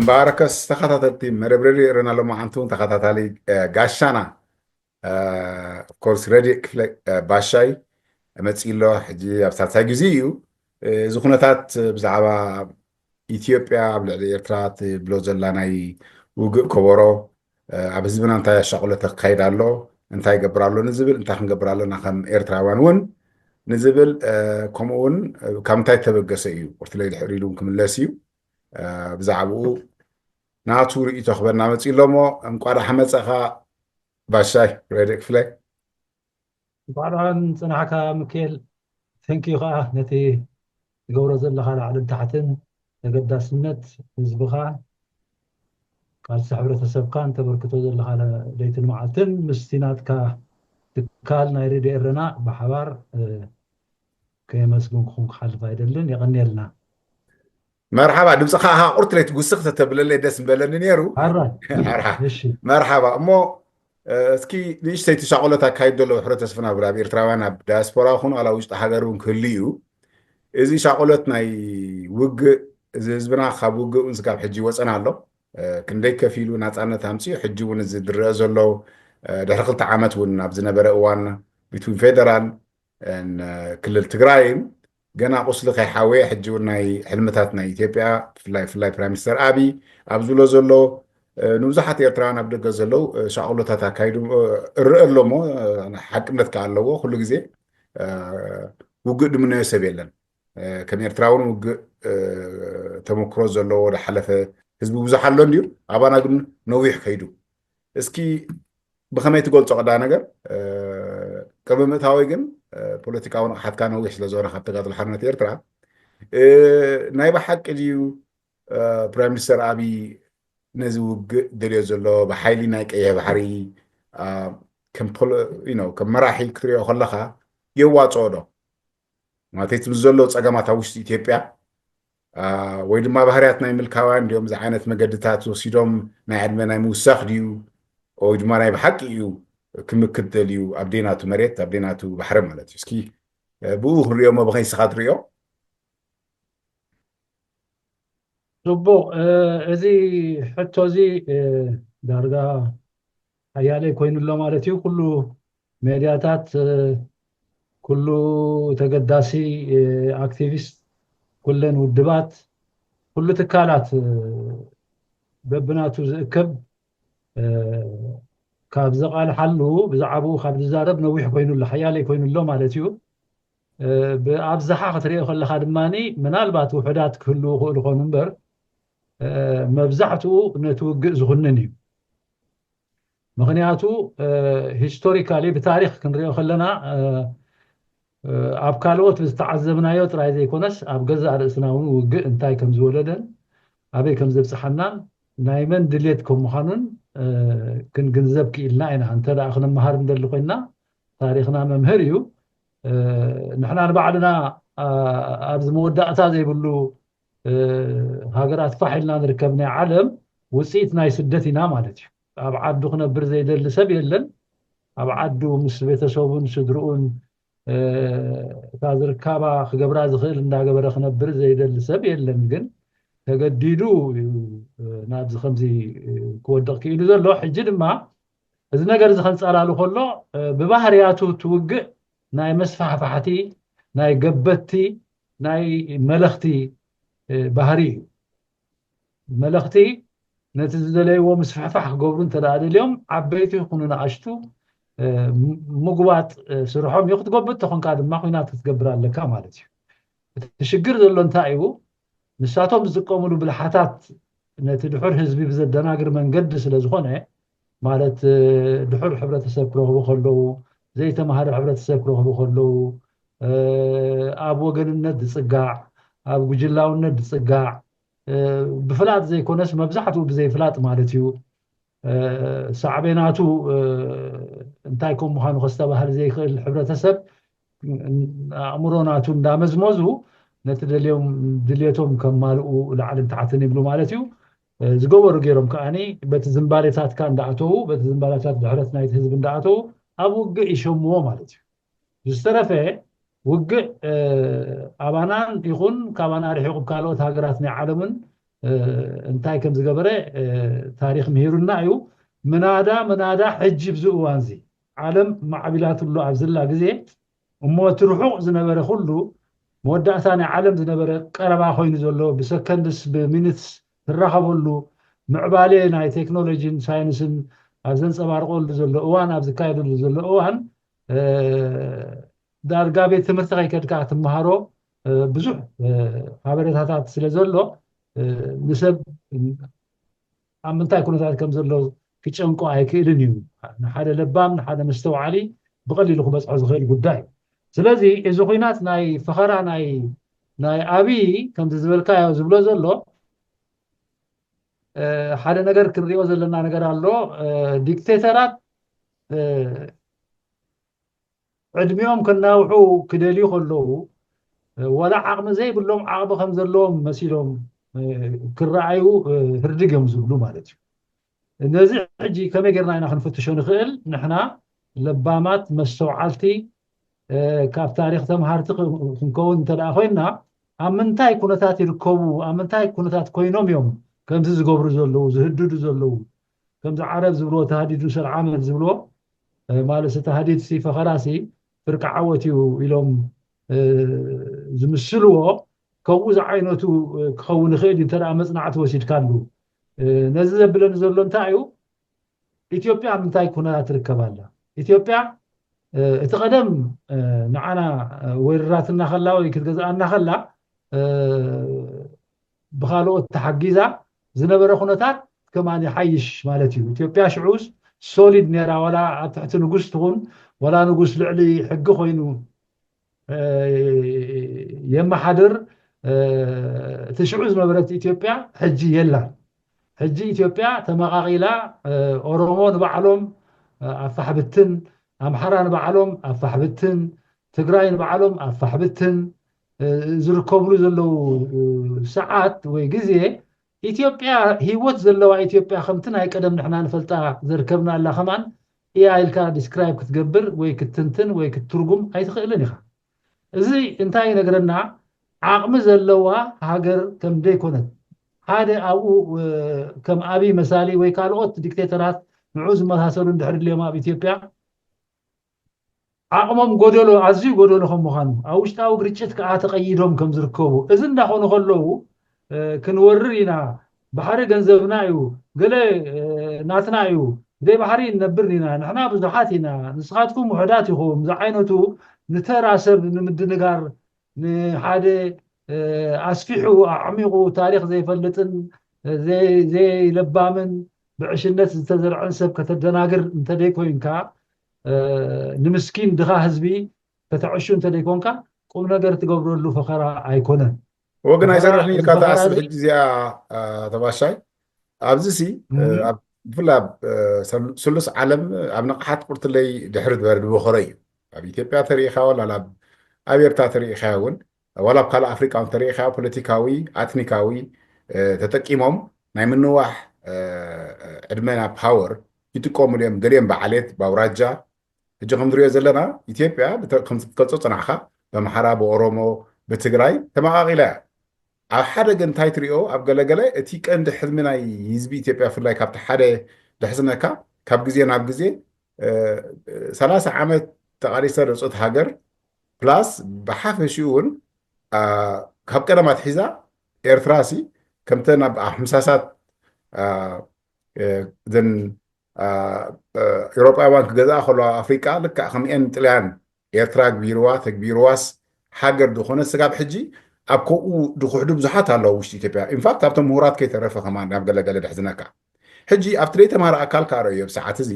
ባረከስ ተኸታተልቲ መደብ ሬድዮ ኤረና ሎማዓንቲ እውን ተኸታታሊ ጋሻና ኮርስ ረድእ ክፍለ ባሻይ መፂእ ኣሎ። ሕጂ ኣብ ሳልሳይ ግዜ እዩ። እዚ ኩነታት ብዛዕባ ኢትዮጵያ ኣብ ልዕሊ ኤርትራ ትብሎ ዘላ ናይ ውግእ ከበሮ ኣብ ህዝብና እንታይ ኣሻቕሎት ክካይድ ኣሎ፣ እንታይ ይገብር ኣሎ ንዝብል፣ እንታይ ክንገብር ኣለና ከም ኤርትራውያን እውን ንዝብል፣ ከምኡ እውን ካብ ምንታይ ተበገሰ እዩ ቁርትለይ ድሕር ኢሉ እውን ክምለስ እዩ። ብዛዕባኡ ናቱ ርእይቶ ክበና መፂእ ኣሎ እሞ እንቋዕ ደሓን መፀኻ ባሻይ ረድእ ክፍለ። እንቋዕ ደሓን ፅናሕካ ምክኤል። ተንኪዩ ከዓ ነቲ ትገብሮ ዘለኻ ላዕልን ታሕትን ተገዳስነት ህዝብኻ ቃልሲ ሕብረተሰብካን ተበርክቶ ዘለኻ ለይትን መዓልትን ምስቲ ናትካ ትካል ናይ ሬድዮ ኤረና ብሓባር ከየመስግንኩኹም ክሓልፍ ኣይደልን። የቐንየልና። መርሓባ ድምፅኻ ኣኻ ቁርት ለይቲ ጉስኽ ተተብለለይ ደስ ምበለኒ ነይሩ። ኣራይ ኣርሓ እሺ መርሓባ እሞ እስኪ ንእሽተይቲ ሻቆሎት ኣካይድ ዘለዉ ሕብረተሰብና ኣብ ኤርትራውያን ኣብ ዳያስፖራ ይኹን ዋላ ውሽጢ ሃገር እውን ክህሉ እዩ። እዚ ሻቆሎት ናይ ውግእ እዚ ህዝብና ካብ ውግእ እውን ስጋብ ሕጂ ይወፀና ኣሎ። ክንደይ ከፊሉ ናፃነት ኣምፅኡ ሕጂ እውን እዚ ዝረአ ዘሎ ድሕሪ ክልተ ዓመት እውን ኣብ ዝነበረ እዋን ቢትዊን ፌደራል ክልል ትግራይን ገና ቁስሊ ከይሓወየ ሕጂ እውን ናይ ሕልምታት ናይ ኢትዮጵያ ብፍላይ ብፍላይ ፕራይም ሚኒስተር ኣብይ ኣብ ዝብሎ ዘሎ ንብዙሓት ኤርትራውያን ኣብ ደገ ዘለዉ ሻቕሎታት ኣካይዱ እርእ ኣሎ እሞ ሓቅነት ከዓ ኣለዎ። ኩሉ ግዜ ውግእ ድምነዮ ሰብ የለን። ከም ኤርትራ እውን ውግእ ተመክሮ ዘለዎ ዝሓለፈ ህዝቢ ብዙሕ ኣሎ እንድዩ። ኣባና ግን ነዊሕ ከይዱ። እስኪ ብኸመይ ትገልጾ ቀዳ ነገር? ቅድሚ ምእታወይ ግን ፖለቲካዊ ንቕሓትካ ነዊሕ ስለ ዝኾነ ካብ ተጋድሎ ሓርነት ኤርትራ ናይ ብሓቂ ድዩ ፕራይም ሚኒስተር ኣብይ ነዚ ውግእ ደልዮ ዘሎ ብሓይሊ ናይ ቀይሕ ባሕሪ ከም መራሒ ክትሪኦ ከለኻ የዋፅኦ ዶ? ማለት እቲ ምስ ዘሎ ፀገማት ኣብ ውሽጢ ኢትዮጵያ ወይ ድማ ባህርያት ናይ ምልካውያን ድዮም እዚ ዓይነት መገድታት ወሲዶም ናይ ዕድመ ናይ ምውሳኽ ድዩ ወይ ድማ ናይ ብሓቂ እዩ ክምክት ደልዩ ኣብ ደይናቱ መሬት ኣብ ደይናቱ ባሕሪ ማለት እዩ። እስኪ ብኡ ክንሪኦ እሞ ብኸይ ስኻ ትሪኦ? ጽቡቕ። እዚ ሕቶ እዚ ዳርጋ ሓያለይ ኮይኑ ኣሎ ማለት እዩ። ኩሉ ሜድያታት ኩሉ ተገዳሲ ኣክቲቪስት ኩለን ውድባት ኩሉ ትካላት በብናቱ ዝእከብ ካብ ዘቓልሓሉ ብዛዕባኡ ካብ ዝዛረብ ነዊሕ ኮይኑ ኣሎ ሓያለይ ኮይኑ ኣሎ ማለት እዩ። ብኣብዝሓ ክትሪኦ ከለኻ ድማ ምናልባት ውሑዳት ክህልዉ ክእሉ ኮኑ እምበር መብዛሕትኡ ነቲ ውግእ ዝኹንን እዩ። ምኽንያቱ ሂስቶሪካሊ ብታሪክ ክንሪኦ ከለና ኣብ ካልኦት ብዝተዓዘብናዮ ጥራይ ዘይኮነስ ኣብ ገዛእ ርእስና እውን ውግእ እንታይ ከም ዝወለደን ኣበይ ከም ዘብፅሓናን ናይ መን ድሌት ከም ምዃኑን ክንግንዘብ ክኢልና ኢና። እንተ ደኣ ክንመሃር እንደሊ ኮይንና ታሪኽና መምህር እዩ። ንሕና ንባዕልና ኣብዚ መወዳእታ ዘይብሉ ሃገራት ፋሕ ኢልና ንርከብ ናይ ዓለም ውፅኢት ናይ ስደት ኢና ማለት እዩ። ኣብ ዓዱ ክነብር ዘይደሊ ሰብ የለን። ኣብ ዓዱ ምስ ቤተሰቡን ስድርኡን እታ ዝርካባ ክገብራ ዝኽእል እንዳገበረ ክነብር ዘይደሊ ሰብ የለን። ግን ተገዲዱ ናብዚ ከምዚ ክወድቕ ክኢሉ ዘሎ። ሕጂ ድማ እዚ ነገር እዚ ከንፀላሉ ከሎ ብባህርያቱ ትውግእ ናይ መስፋሕፋሕቲ ናይ ገበትቲ ናይ መለኽቲ ባህሪ እዩ። መለኽቲ ነቲ ዝደለይዎ ምስፍሕፋሕ ክገብሩ እንተ ደኣ ደልዮም ዓበይቲ ይኹኑ ንኣሽቱ ምጉባጥ ስርሖም እዩ። ክትጎብጥ ተኾንካ ድማ ኩናት ክትገብር ኣለካ ማለት እዩ። እቲ ሽግር ዘሎ እንታይ እዩ? ንሳቶም ዝጥቀምሉ ብልሓታት ነቲ ድሑር ህዝቢ ብዘደናግር መንገዲ ስለ ዝኾነ ማለት ድሑር ሕብረተሰብ ክረኽቡ ከለዉ ዘይተማሃረ ሕብረተሰብ ክረኽቡ ከለዉ ኣብ ወገንነት ዝፅጋዕ ኣብ ጉጅላውነት ዝፅጋዕ ብፍላጥ ዘይኮነስ መብዛሕትኡ ብዘይፍላጥ ማለት እዩ ሳዕቤናቱ እንታይ ከም ምዃኑ ከስተባህል ዘይክእል ሕብረተሰብ ኣእምሮ ናቱ እንዳመዝመዙ ነቲ ደልዮም ድልየቶም ከማልኡ ላዕልን ታሕትን ይብሉ ማለት እዩ። ዝገበሩ ገይሮም ከዓኒ በቲ ዝንባሌታትካ እንዳኣተዉ በቲ ዝንባሌታት ድሕረት ናይቲ ህዝቢ እንዳኣተዉ ኣብ ውግእ ይሸምዎ ማለት እዩ። ዝተረፈ ውግእ ኣባናን ይኹን ካባና ርሒቑ ካልኦት ሃገራት ናይ ዓለምን እንታይ ከም ዝገበረ ታሪኽ ምሂሩና እዩ። ምናዳ ምናዳ ሕጂ ኣብዚ እዋን እዚ ዓለም ማዕቢላትሉ ኣብ ዘላ ግዜ እሞ እቲ ርሑቕ ዝነበረ ኩሉ መወዳእታ ናይ ዓለም ዝነበረ ቀረባ ኮይኑ ዘሎ ብሰከንድስ ብሚኒትስ ትራኸበሉ ምዕባሌ ናይ ቴክኖሎጂን ሳይንስን ኣብ ዘንፀባርቀሉ ዘሎ እዋን ኣብ ዝካየደሉ ዘሎ እዋን ዳርጋ ቤት ትምህርቲ ከይከድካ ትመሃሮ ብዙሕ ሓበሬታታት ስለ ዘሎ ንሰብ ኣብ ምንታይ ኩነታት ከም ዘሎ ክጨንቆ ኣይክእልን እዩ። ንሓደ ለባም ንሓደ መስተውዓሊ ብቐሊሉ ክበፅሖ ዝኽእል ጉዳይ እዩ። ስለዚ እዚ ኩናት ናይ ፈኸራ ናይ ናይ ኣብይ ከምዚ ዝበልካዮ ዝብሎ ዘሎ ሓደ ነገር ክንሪኦ ዘለና ነገር ኣሎ። ዲክቴተራት ዕድሚኦም ከናውሑ ክደልዩ ከለዉ ዋላ ዓቕሚ ዘይብሎም ዓቕሚ ከም ዘለዎም መሲሎም ክረኣዩ ህርድግ እዮም ዝብሉ ማለት እዩ። ነዚ ሕጂ ከመይ ጌርና ኢና ክንፍትሾ ንኽእል? ንሕና ለባማት መስተውዓልቲ ካብ ታሪኽ ተምሃርቲ ክንከውን እንተ ደኣ ኮይንና ኣብ ምንታይ ኩነታት ይርከቡ ኣብ ምንታይ ኩነታት ኮይኖም እዮም ከምዚ ዝገብሩ ዘለዉ ዝህድዱ ዘለዉ ከምዚ ዓረብ ዝብልዎ ተሃዲዱ ሰልዓመት ዝብልዎ ማለት ተሃዲድ ሲ ፈኸራ ሲ ፍርቂ ዓወት እዩ ኢሎም ዝምስልዎ ከምኡ ዝዓይነቱ ክኸውን ይኽእል እዩ እንተ መፅናዕቲ ወሲድካሉ ነዚ ዘብለኒ ዘሎ እንታይ እዩ ኢትዮጵያ ኣብ ምንታይ ኩነታት ትርከብ ኣላ ኢትዮጵያ እቲ ቀደም ንዓና ወሪራትና ከላ ወይ ክትገዝኣና ከላ ብካልኦት ተሓጊዛ ዝነበረ ኩነታት ከማን ይሓይሽ ማለት እዩ ኢትዮጵያ ሽዑስ ሶሊድ ነራ ዋላ ኣብ ትሕቲ ንጉስ ትኹን ዋላ ንጉስ ልዕሊ ሕጊ ኮይኑ የመሓድር እቲ ሽዑ ዝነበረት ኢትዮጵያ ሕጂ የላን ሕጂ ኢትዮጵያ ተመቓቒላ ኦሮሞ ንባዕሎም ኣፋሕብትን ኣምሓራ ንባዕሎም ኣፋሕብትን ትግራይ ንባዕሎም ኣፋሕብትን ዝርከብሉ ዘለዉ ሰዓት ወይ ግዜ ኢትዮጵያ ህይወት ዘለዋ ኢትዮጵያ ከምቲ ናይ ቀደም ንሕና ንፈልጣ ዘርከብናላ ከማን እያ ኢልካ ዲስክራይብ ክትገብር ወይ ክትትንትን ወይ ክትትርጉም ኣይትኽእልን ኢኻ። እዚ እንታይ ይነግረና? ዓቕሚ ዘለዋ ሃገር ከም ደይኮነት ሓደ ኣብኡ ከም ኣብይ መሳሊ ወይ ካልኦት ዲክቴተራት ንዑ ዝመሳሰሉ እንድሕር ድልዮም ኣብ ኢትዮጵያ ዓቕሞም ጎደሎ ኣዝዩ ጎደሎ ከም ምዃኑ ኣብ ውሽጣዊ ግርጭት ከዓ ተቐይዶም ከም ዝርከቡ እዚ እንዳኾኑ ከለዉ ክንወርር ኢና ባሕሪ ገንዘብና እዩ ገለ ናትና እዩ ብደይ ባሕሪ ንነብር ኢና ንሕና ብዙሓት ኢና ንስኻትኩም ውሕዳት ኢኹም ዝዓይነቱ ንተራ ሰብ ንምድንጋር ንሓደ ኣስፊሑ ኣዕሚቑ ታሪኽ ዘይፈልጥን ዘይለባምን ብዕሽነት ዝተዘርዐን ሰብ ከተደናግር እንተደይኮይንካ ንምስኪን ድኻ ህዝቢ ከተዕሹ እንተደይኮንካ ቁም ነገር ትገብረሉ ፈኸራ ኣይኮነን። ወግን ኣይሰርሕን ኢልካ ተኣስብ ሕጂ እዚኣ ተባሻይ ኣብዚ ሲ ብፍላይ ኣብ ስሉስ ዓለም ኣብ ንቕሓት ቁርትለይ ድሕሪ ዝበለ ድበኸሮ እዩ። ኣብ ኢትዮጵያ ተሪኢኻ ወላ ኣብ ኤርትራ ተሪኢኻ እውን ዋላ ኣብ ካልእ ኣፍሪቃ እውን ተሪኢኻ ፖለቲካዊ ኣትኒካዊ ተጠቂሞም ናይ ምንዋሕ ዕድመና ፓወር ይጥቀሙሉ እዮም። ገሊኦም ብዓሌት ብኣውራጃ ሕጂ ከም ንሪኦ ዘለና ኢትዮጵያ ከም ትገልጾ ጽናሕካ ብኣምሓራ ብኦሮሞ ብትግራይ ተመቓቒላ እያ። ኣብ ሓደ ግን እንታይ ትሪኦ ኣብ ገለገለ እቲ ቀንዲ ሕልሚ ናይ ህዝቢ ኢትዮጵያ ብፍላይ ካብቲ ሓደ ደሕዝነካ ካብ ግዜ ናብ ግዜ ሰላሳ ዓመት ተቓሊሳ ደውፀት ሃገር ፕላስ ብሓፈሽኡ እውን ካብ ቀደም ኣትሒዛ ኤርትራ ሲ ከምተን ኣብ ሓምሳሳት ዘን ኤውሮጳውያን ክገዝኣ ከለዋ ኣፍሪቃ ልክዕ ከምኤን ጥልያን ኤርትራ ኣግቢርዋ ተግቢርዋስ ሃገር ዝኾነ ስጋብ ሕጂ ኣብ ከምኡ ድኩሕዱ ብዙሓት ኣለዉ ውሽጢ ኢትዮጵያ ኢንፋክት ኣብቶም ምሁራት ከይተረፈ ከማን ናብ ገለገለ ድሕዝነካ ሕጂ ኣብቲ ደይተማሃረ ኣካል ከዓ ረእዮ ብሰዓት እዚ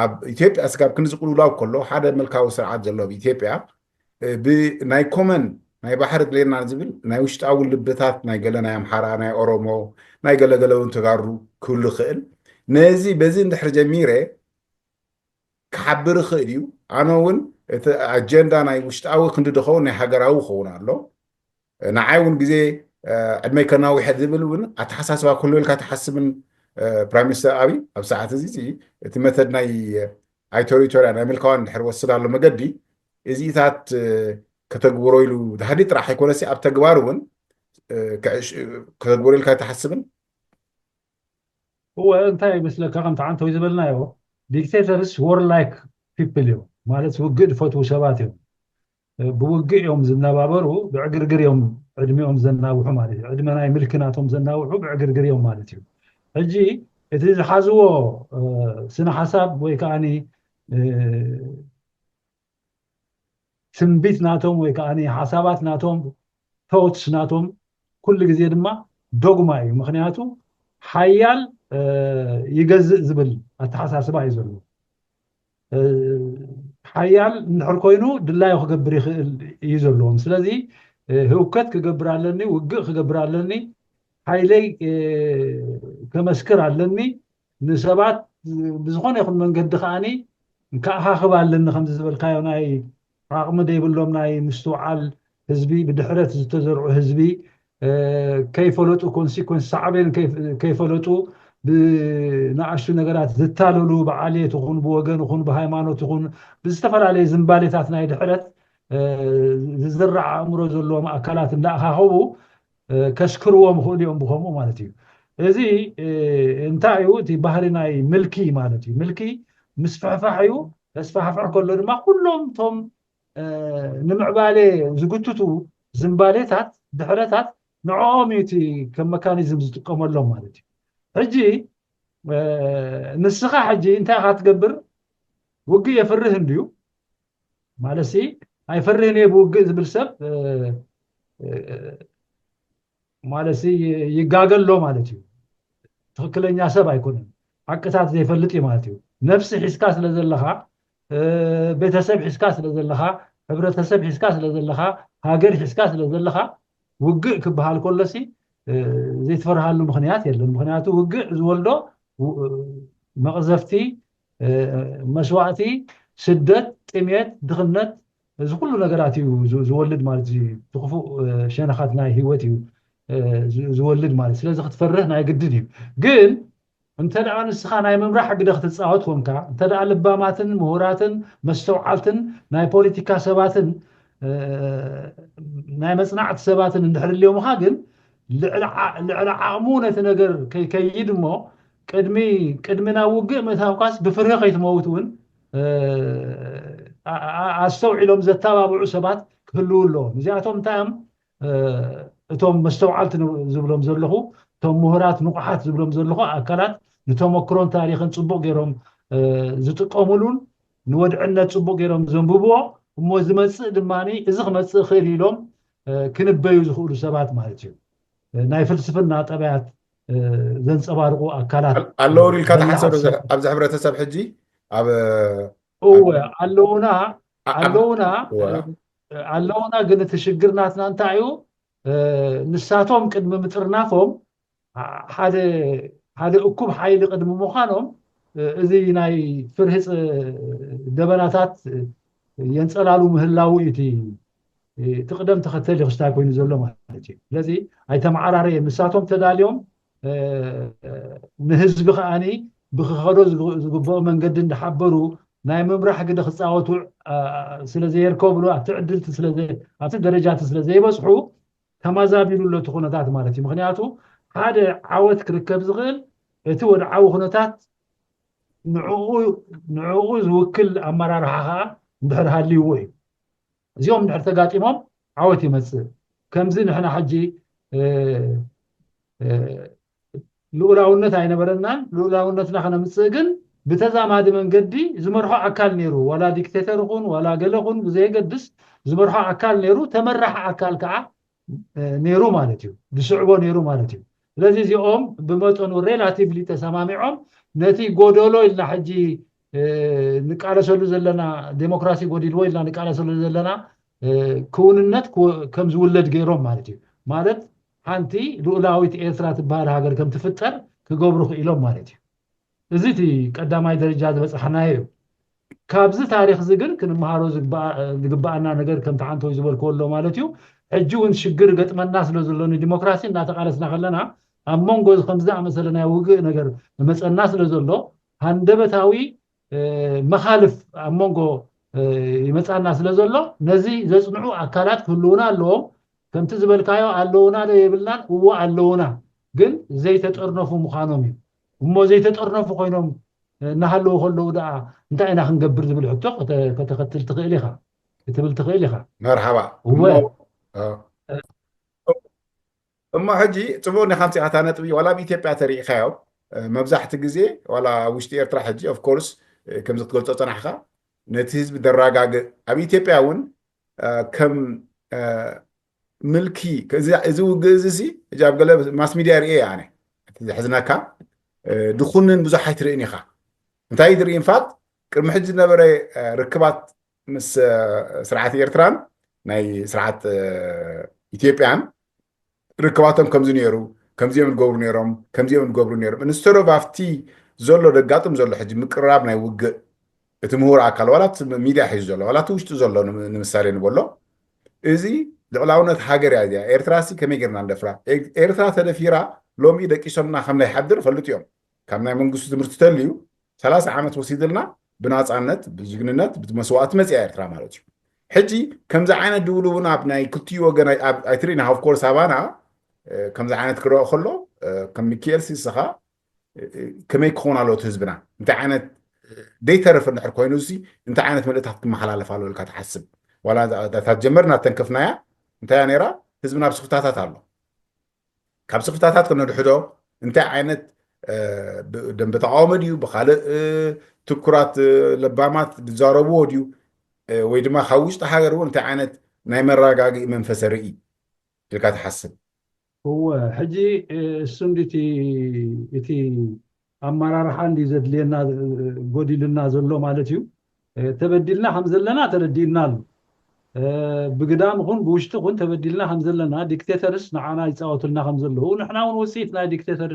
ኣብ ኢትዮጵያ ስጋብ ክንዚ ቅልውላው ከሎ ሓደ መልካዊ ስርዓት ዘሎ ኣብ ኢትዮጵያ ብናይ ኮመን ናይ ባሕሪ ድሌና ዝብል ናይ ውሽጣዊ ልብታት ናይ ገለ ናይ ኣምሓራ ናይ ኦሮሞ ናይ ገለገለ እውን ተጋሩ ክህሉ ይኽእል ነዚ በዚ እንድሕር ጀሚረ ክሓብር ይኽእል እዩ ኣነ እውን እቲ ኣጀንዳ ናይ ውሽጣዊ ክንዲ ድኸውን ናይ ሃገራዊ ክኸውን ኣሎ ንዓይ እውን ግዜ ዕድመይ ከናውሐ ዝብል እውን ኣተሓሳስባ ክህሉ ኢልካ ትሓስብን ፕራይም ሚኒስተር ኣብይ ኣብ ሰዓት እዚ እቲ መተድ ናይ ኣይቶሪቶርያ ናይ ምልካዋን ድሕር ወስድ ኣሎ መገዲ እዚታት ከተግብሮ ኢሉ ተሃዲ ጥራሕ ኣይኮነሲ ኣብ ተግባር እውን ከተግበሩ ኢልካ ኣይትሓስብን? እወ፣ እንታይ ይመስለካ፣ ከምቲ ዓንተው ዝበልናዮ፣ dictators warlike people እዮም። ማለት ውግእ ዝፈትዉ ሰባት እዮም። ብውግእ እዮም ዝነባበሩ፣ ብዕግርግር እዮም ዕድሚኦም ዘናውሑ ማለት እዩ። ዕድመ ናይ ምልኪ ናቶም ዘናውሑ ብዕግርግር እዮም ማለት እዩ። ሕጂ እቲ ዝሓዝዎ ስነ ሓሳብ ወይ ከዓኒ ትንቢት ናቶም ወይ ከዓ ሓሳባት ናቶም፣ thoughts ናቶም ኩሉ ግዜ ድማ ዶግማ እዩ። ምክንያቱ ሓያል ይገዝእ ዝብል ኣተሓሳስባ እዩ ዘለዎ። ሓያል እንድሕር ኮይኑ ድላዩ ክገብር ይኽእል እዩ ዘለዎም። ስለዚ ህውከት ክገብር ኣለኒ፣ ውግእ ክገብር ኣለኒ፣ ሓይለይ ከመስክር ኣለኒ፣ ንሰባት ብዝኾነ ይኹን መንገዲ ከዓኒ ከኣኻኽብ ኣለኒ። ከምዚ ዝበልካዮ ናይ ዓቕሚ ዘይብሎም ናይ ምስትውዓል ህዝቢ፣ ብድሕረት ዝተዘርዑ ህዝቢ፣ ከይፈለጡ፣ ኮንሲኮንስ ሳዕቤን ከይፈለጡ፣ ብንኣሽቱ ነገራት ዝታለሉ፣ ብዓሌት ይኹን ብወገን ይኹን ብሃይማኖት ይኹን ብዝተፈላለየ ዝንባሌታት ናይ ድሕረት ዝዝራዕ ኣእምሮ ዘለዎም ኣካላት እንዳኣኻኸቡ ከስክርዎም ይኽእሉ እዮም ብከምኡ ማለት እዩ። እዚ እንታይ እዩ? እቲ ባህሪ ናይ ምልኪ ማለት እዩ። ምልኪ ምስፍሕፋሕ እዩ። ተስፋሕፍሕ ከሎ ድማ ኩሎም እቶም ንምዕባሌ ዝግትቱ ዝንባሌታት፣ ድሕረታት ንዕኦም እዩ እቲ ከም መካኒዝም ዝጥቀመሎም ማለት እዩ። ሕጂ ንስኻ ሕጂ እንታይ ኢኻ ትገብር? ውግእ የፍርህ እንድዩ ማለት ሲ ኣይፈርህን እየ ብውግእ ዝብል ሰብ ማለት ሲ ይጋገ ኣሎ ማለት እዩ። ትኽክለኛ ሰብ ኣይኮነን። ሓቅታት ዘይፈልጥ እዩ ማለት እዩ። ነፍሲ ሒዝካ ስለ ዘለኻ፣ ቤተሰብ ሒዝካ ስለ ዘለኻ፣ ሕብረተሰብ ሒዝካ ስለ ዘለኻ፣ ሃገር ሒዝካ ስለ ዘለኻ ውግእ ክበሃል ከሎ ሲ ዘይትፈርሃሉ ምኽንያት የለን። ምኽንያቱ ውግእ ዝወልዶ መቕዘፍቲ፣ መስዋእቲ፣ ስደት፣ ጥሜት፣ ድኽነት፣ እዚ ኩሉ ነገራት እዩ ዝወልድ ማለት እዩ። እቲ ክፉእ ሸነኻት ናይ ህይወት እዩ ዝወልድ ማለት። ስለዚ ክትፈርህ ናይ ግድን እዩ። ግን እንተ ደኣ ንስኻ ናይ ምምራሕ ግደ ክትጻወት ኮንካ፣ እንተ ደኣ ልባማትን ምሁራትን መስተውዓልትን ናይ ፖለቲካ ሰባትን ናይ መጽናዕቲ ሰባትን እንድሕር ልዮምኻ ግን ልዕሊ ዓቕሙ ነቲ ነገር ከይከይድ እሞ ቅድሚ ቅድሚ ናብ ውግእ ምእታውካስ ብፍርሂ ከይትመውት እውን ኣስተውዒሎም ዘተባብዑ ሰባት ክህልዉ ኣለዎም። እዚኣቶም እንታይ እዮም? እቶም መስተውዓልቲ ዝብሎም ዘለኹ፣ እቶም ምሁራት ንቑሓት ዝብሎም ዘለኹ ኣካላት ንተመክሮን ታሪኽን ጽቡቕ ገይሮም ዝጥቀሙሉን ንወድዕነት ጽቡቕ ገይሮም ዘንብብዎ እሞ ዝመጽእ ድማ እዚ ክመጽእ ይኽእል ኢሎም ክንበዩ ዝኽእሉ ሰባት ማለት እዩ። ናይ ፍልስፍና ጠባያት ዘንጸባርቑ ኣካላት ኣለዉ ኢልካ ትሓስብ ኣብዚ ሕብረተሰብ ሕጂ ኣብ እወ ኣለዉና ኣለዉና ኣለዉና ግን እቲ ሽግር ናትና እንታይ እዩ? ንሳቶም ቅድሚ ምጥርናፎም ሓደ ሓደ እኩብ ሓይሊ ቅድሚ ምዃኖም እዚ ናይ ፍርሂ ደበናታት የንጸላሉ ምህላዉ እዩ እቲ ቅደም ተኸተል ክስታይ ኮይኑ ዘሎ ማለት እዩ። ስለዚ ኣይተመዓራረየ ንሳቶም ተዳልዮም ንህዝቢ ከዓኒ ብክኸዶ ዝግብኦ መንገዲ እንዳሓበሩ ናይ ምምራሕ ግደ ክፃወቱ ስለዘየርከብሉ ኣብቲ ዕድልቲ ኣብቲ ደረጃቲ ስለዘይበፅሑ ተማዛቢሉ ኣሎ እቲ ኩነታት ማለት እዩ። ምክንያቱ ሓደ ዓወት ክርከብ ዝኽእል እቲ ወድዓዊ ኩነታት ንዕኡ ዝውክል ኣመራርሓ ከዓ እንድሕር ሃልይዎ እዩ። እዚኦም እንድሕር ተጋጢሞም ዓወት ይመፅእ። ከምዚ ንሕና ሕጂ ልኡላውነት ኣይነበረናን። ልኡላውነትና ከነምፅእ ግን ብተዛማዲ መንገዲ ዝመርሖ ኣካል ነይሩ። ዋላ ዲክቴተር ኹን ዋላ ገለ ኹን ብዘየገድስ ዝመርሖ ኣካል ነይሩ። ተመራሕ ኣካል ከዓ ነይሩ ማለት እዩ። ዝስዕቦ ነይሩ ማለት እዩ። ስለዚ እዚኦም ብመጠኑ ሬላቲቭሊ ተሰማሚዖም ነቲ ጎደሎ ኢልና ሕጂ ንቃለሰሉ ዘለና ዴሞክራሲ ጎዲልዎ ኢልና ንቃለሰሉ ዘለና ክውንነት ከም ዝውለድ ገይሮም ማለት እዩ። ማለት ሓንቲ ልኡላዊት ኤርትራ ትበሃል ሃገር ከም ትፍጠር ክገብሩ ክኢሎም ማለት እዩ። እዚ እቲ ቀዳማይ ደረጃ ዝበፅሓናዮ እዩ። ካብዚ ታሪክ እዚ ግን ክንመሃሮ ዝግበኣና ነገር ከም ተሓንተው ዝበልክዎ ኣሎ ማለት እዩ። ሕጂ እውን ሽግር ገጥመና ስለ ዘሎ ንዲሞክራሲ እናተቃለስና ከለና ኣብ መንጎ ከምዚ ዝኣመሰለ ናይ ውግእ ነገር መፀና ስለ ዘሎ ሃንደበታዊ መኻልፍ ኣብ መንጎ ይመፃና ስለ ዘሎ ነዚ ዘፅንዑ ኣካላት ክህልውና ኣለዎም። ከምቲ ዝበልካዮ ኣለውና ዶ የብልናን? እዎ ኣለውና፣ ግን ዘይተጠርነፉ ምዃኖም እዩ። እሞ ዘይተጠርነፉ ኮይኖም እናሃለዉ ከለዉ ደኣ እንታይ ኢና ክንገብር ዝብል ሕቶ ከተኸትል ትኽእል ኢኻ፣ ክትብል ትኽእል ኢኻ። መርሓባ። እወ። እሞ ሕጂ ጽቡቕ ኒኻ ምጺኻ እታ ነጥቢ፣ ዋላ ኣብ ኢትዮጵያ ተሪኢኻዮ፣ መብዛሕቲ ግዜ ዋላ ኣብ ውሽጢ ኤርትራ ሕጂ፣ ኦፍ ኮርስ፣ ከምዚ ክትገልጾ ጸናሕካ፣ ነቲ ህዝቢ ደራጋግእ፣ ኣብ ኢትዮጵያ እውን ከም ምልኪ፣ እዚ ውግእ እዚ ሲ፣ ሕጂ ኣብ ገለ ማስ ሚድያ ርእየ ኣነ። እቲ ዘሕዝነካ፣ ድኹንን ብዙሕ ኣይትርእን ኢኻ። እንታይ ትርኢ? ኢንፋክት ቅድሚ ሕጂ ዝነበረ ርክባት ምስ ስርዓት ኤርትራን ናይ ስርዓት ኢትዮጵያን ርክባቶም ከምዚ ነይሩ፣ ከምዚኦም ዝገብሩ ነይሮም፣ ከምዚኦም ዝገብሩ ነይሮም። ኢንስተድ ኦፍ ኣብቲ ዘሎ ደጋጥም ዘሎ ሕጂ ምቅርራብ ናይ ውግእ፣ እቲ ምሁር ኣካል ዋላ እቲ ሚድያ ሒዙ ዘሎ ዋላ እቲ ውሽጢ ዘሎ ንምሳሌ ንበሎ፣ እዚ ልዕላውነት ሃገር እያ እዚኣ። ኤርትራ ሲ ከመይ ጌርና ንደፍራ? ኤርትራ ተደፊራ ሎሚ ደቂሶምና ከም ናይ ሓድር ፈልጡ እዮም። ካብ ናይ መንግስቱ ትምህርቲ ተልዩ ሰላሳ ዓመት ወሲድልና ብናፃነት ብጅግንነት ብመስዋእቲ መፅያ ኤርትራ ማለት እዩ። ሕጂ ከምዚ ዓይነት ድውልውና ኣብ ናይ ክልቲኡ ወገን ኣይትርኢና። ኦፍኮርስ ኣባና ከምዚ ዓይነት ክረኦ ከሎ ከም ሚኪኤል ሲስኻ ከመይ ክኸውን ኣለዎ እቲ ህዝብና? እንታይ ዓይነት ደይተርፍ እንድሕር ኮይኑ እዚ እንታይ ዓይነት መልእታት ክመሓላለፍ ኣለዎ ኢልካ ትሓስብ? ዋላ እታ ጀመርና ተንከፍናያ እንታይ እያ ነይራ? ህዝብና ኣብ ስፍታታት ኣሎ። ካብ ስፍታታት ክነድሕዶ እንታይ ዓይነት ደንበ ተቃውሞ ድዩ ብካልእ ትኩራት ለባማት ዝዛረብዎ ድዩ ወይ ድማ ካብ ውሽጢ ሃገር እውን እንታይ ዓይነት ናይ መረጋግኢ መንፈሰ ርኢ ኢልካ ትሓስብ? እወ፣ ሕጂ እሱ እንዲቲ እቲ ኣመራርሓ እንዲ ዘድልየና ጎዲልና ዘሎ ማለት እዩ። ተበዲልና ከም ዘለና ተረዲእና ኣሎ። ብግዳም ኹን ብውሽጢ ኹን ተበዲልና ከም ዘለና፣ ዲክቴተርስ ንዓና ይፃወቱልና ከም ዘለዉ፣ ንሕና እውን ውፅኢት ናይ ዲክቴተር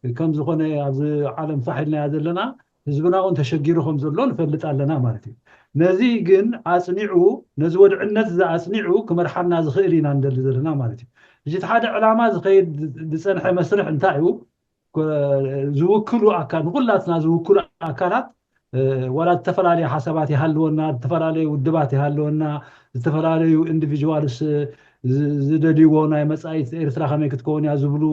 ከም ዝኾነ ኣብዚ ዓለም ፋሕ ኢልናያ ዘለና፣ ህዝብና እውን ተሸጊሩ ከም ዘሎ ንፈልጥ ኣለና ማለት እዩ። ነዚ ግን ኣፅኒዑ፣ ነዚ ወድዕነት እዚ ኣፅኒዑ ክመርሓና ዝኽእል ኢና ንደሊ ዘለና ማለት እዩ። እዚ እቲ ሓደ ዕላማ ዝኸይድ ዝፀንሐ መስርሕ እንታይ እዩ? ዝውክሉ ኣካል፣ ንኩላትና ዝውክሉ ኣካላት ዋላ ዝተፈላለየ ሓሳባት ይሃልወና፣ ዝተፈላለየ ውድባት ይሃልወና፣ ዝተፈላለዩ ኢንዲቪጁዋልስ ዝደልይዎ ናይ መጻኢት ኤርትራ ከመይ ክትከውን እያ ዝብሉ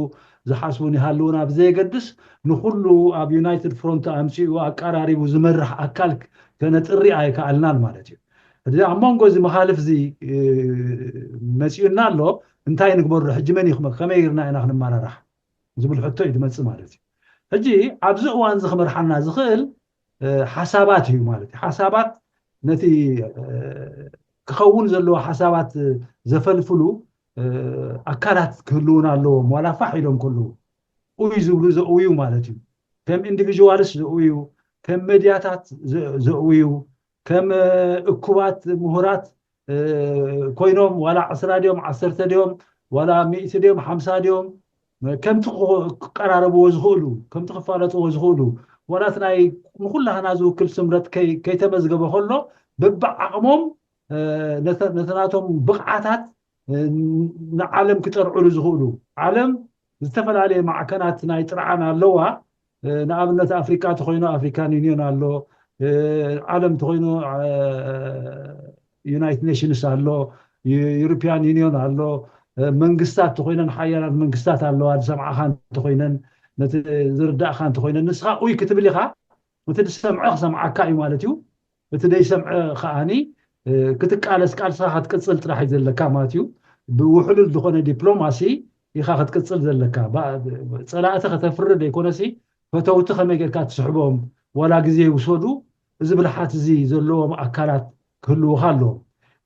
ዝሓስቡን ይሃልውና ብዘየገድስ፣ ንኩሉ ኣብ ዩናይትድ ፍሮንት ኣምጺኡ ኣቀራሪቡ ዝመርሕ ኣካል ከነጥሪ ኣይከኣልናን ማለት እዩ። እዚ ኣብ መንጎ እዚ መኻልፍ እዚ መጺኡና ኣሎ። እንታይ ንግበሮ ሕጂ? መን እዩ ክመ-፣ ከመይ ጌርና ኢና ክንመራራሕ ዝብል ሕቶ እዩ ዝመጽእ ማለት እዩ። ሕጂ ኣብዚ እዋን እዚ ክመርሓና ዝኽእል ሓሳባት እዩ ማለት እዩ። ሓሳባት ነቲ ክኸውን ዘለዎ ሓሳባት ዘፈልፍሉ ኣካላት ክህልውና ኣለዎም። ዋላ ፋሕ ኢሎም ከለዉ ኡይ ዝብሉ ዘእውዩ ማለት እዩ። ከም ኢንዲቪዥዋልስ ዘእውዩ፣ ከም መድያታት ዘእውዩ፣ ከም እኩባት ምሁራት ኮይኖም ዋላ ዕስራ ድዮም ዓሰርተ ድዮም ዋላ ሚእቲ ድዮም ሓምሳ ድዮም ከምቲ ክቀራረብዎ ዝኽእሉ ከምቲ ክፋለጥዎ ዝኽእሉ ዋላ እቲ ናይ ንኩላህና ዝውክል ስምረት ከይተመዝገበ ከሎ በብዓቕሞም ነቲ ናቶም ብቕዓታት ንዓለም ክጠርዕሉ ዝኽእሉ ዓለም ዝተፈላለየ ማዕከናት ናይ ጥርዓን ኣለዋ። ንኣብነት ኣፍሪካ ተኮይኑ ኣፍሪካን ዩኒዮን ኣሎ። ዓለም ተኮይኑ ዩናይትድ ኔሽንስ ኣሎ፣ ዩሮፒያን ዩኒዮን ኣሎ። መንግስታት ተኮይነን ሓያላት መንግስታት ኣለዋ ዝሰምዓኻ እንተኮይነን ነቲ ዝርዳእካ እንተኮይነን ንስኻ ኡይ ክትብል ኢኻ። እቲ ዝሰምዐ ክሰምዓካ እዩ ማለት እዩ። እቲ ዘይሰምዐ ከዓኒ ክትቃለስ ቃልስኻ ክትቅፅል ጥራሕ እዩ ዘለካ ማለት እዩ። ብውሕሉል ዝኾነ ዲፕሎማሲ ኢኻ ክትቅፅል ዘለካ። ጸላእቲ ከተፍሪ ዘይኮነሲ ፈተውቲ ከመይ ጌርካ ትስሕቦም ዋላ ግዜ ይውሰዱ። እዚ ብልሓት እዚ ዘለዎም ኣካላት ክህልውኻ ኣለዎም።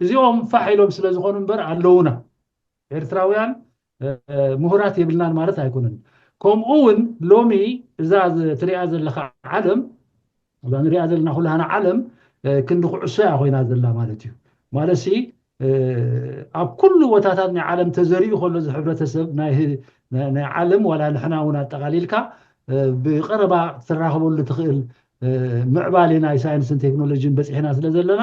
እዚኦም ፋሕ ኢሎም ስለ ዝኾኑ እምበር ኣለውና። ኤርትራውያን ምሁራት የብልናን ማለት ኣይኮነን። ከምኡ እውን ሎሚ እዛ ትሪኣ ዘለካ ዓለም እዛ ንሪኣ ዘለና ኩላህና ዓለም ክንዲ ኩዕሶ እያ ኮይና ዘላ ማለት እዩ። ማለት ሲ ኣብ ኩሉ ቦታታት ናይ ዓለም ተዘሪኡ ከሎ እዚ ሕብረተሰብ ናይ ዓለም ዋላ ንሕና እውን ኣጠቃሊልካ ብቀረባ ትራኸበሉ ትኽእል ምዕባሌ ናይ ሳይንስን ቴክኖሎጂን በፂሕና ስለ ዘለና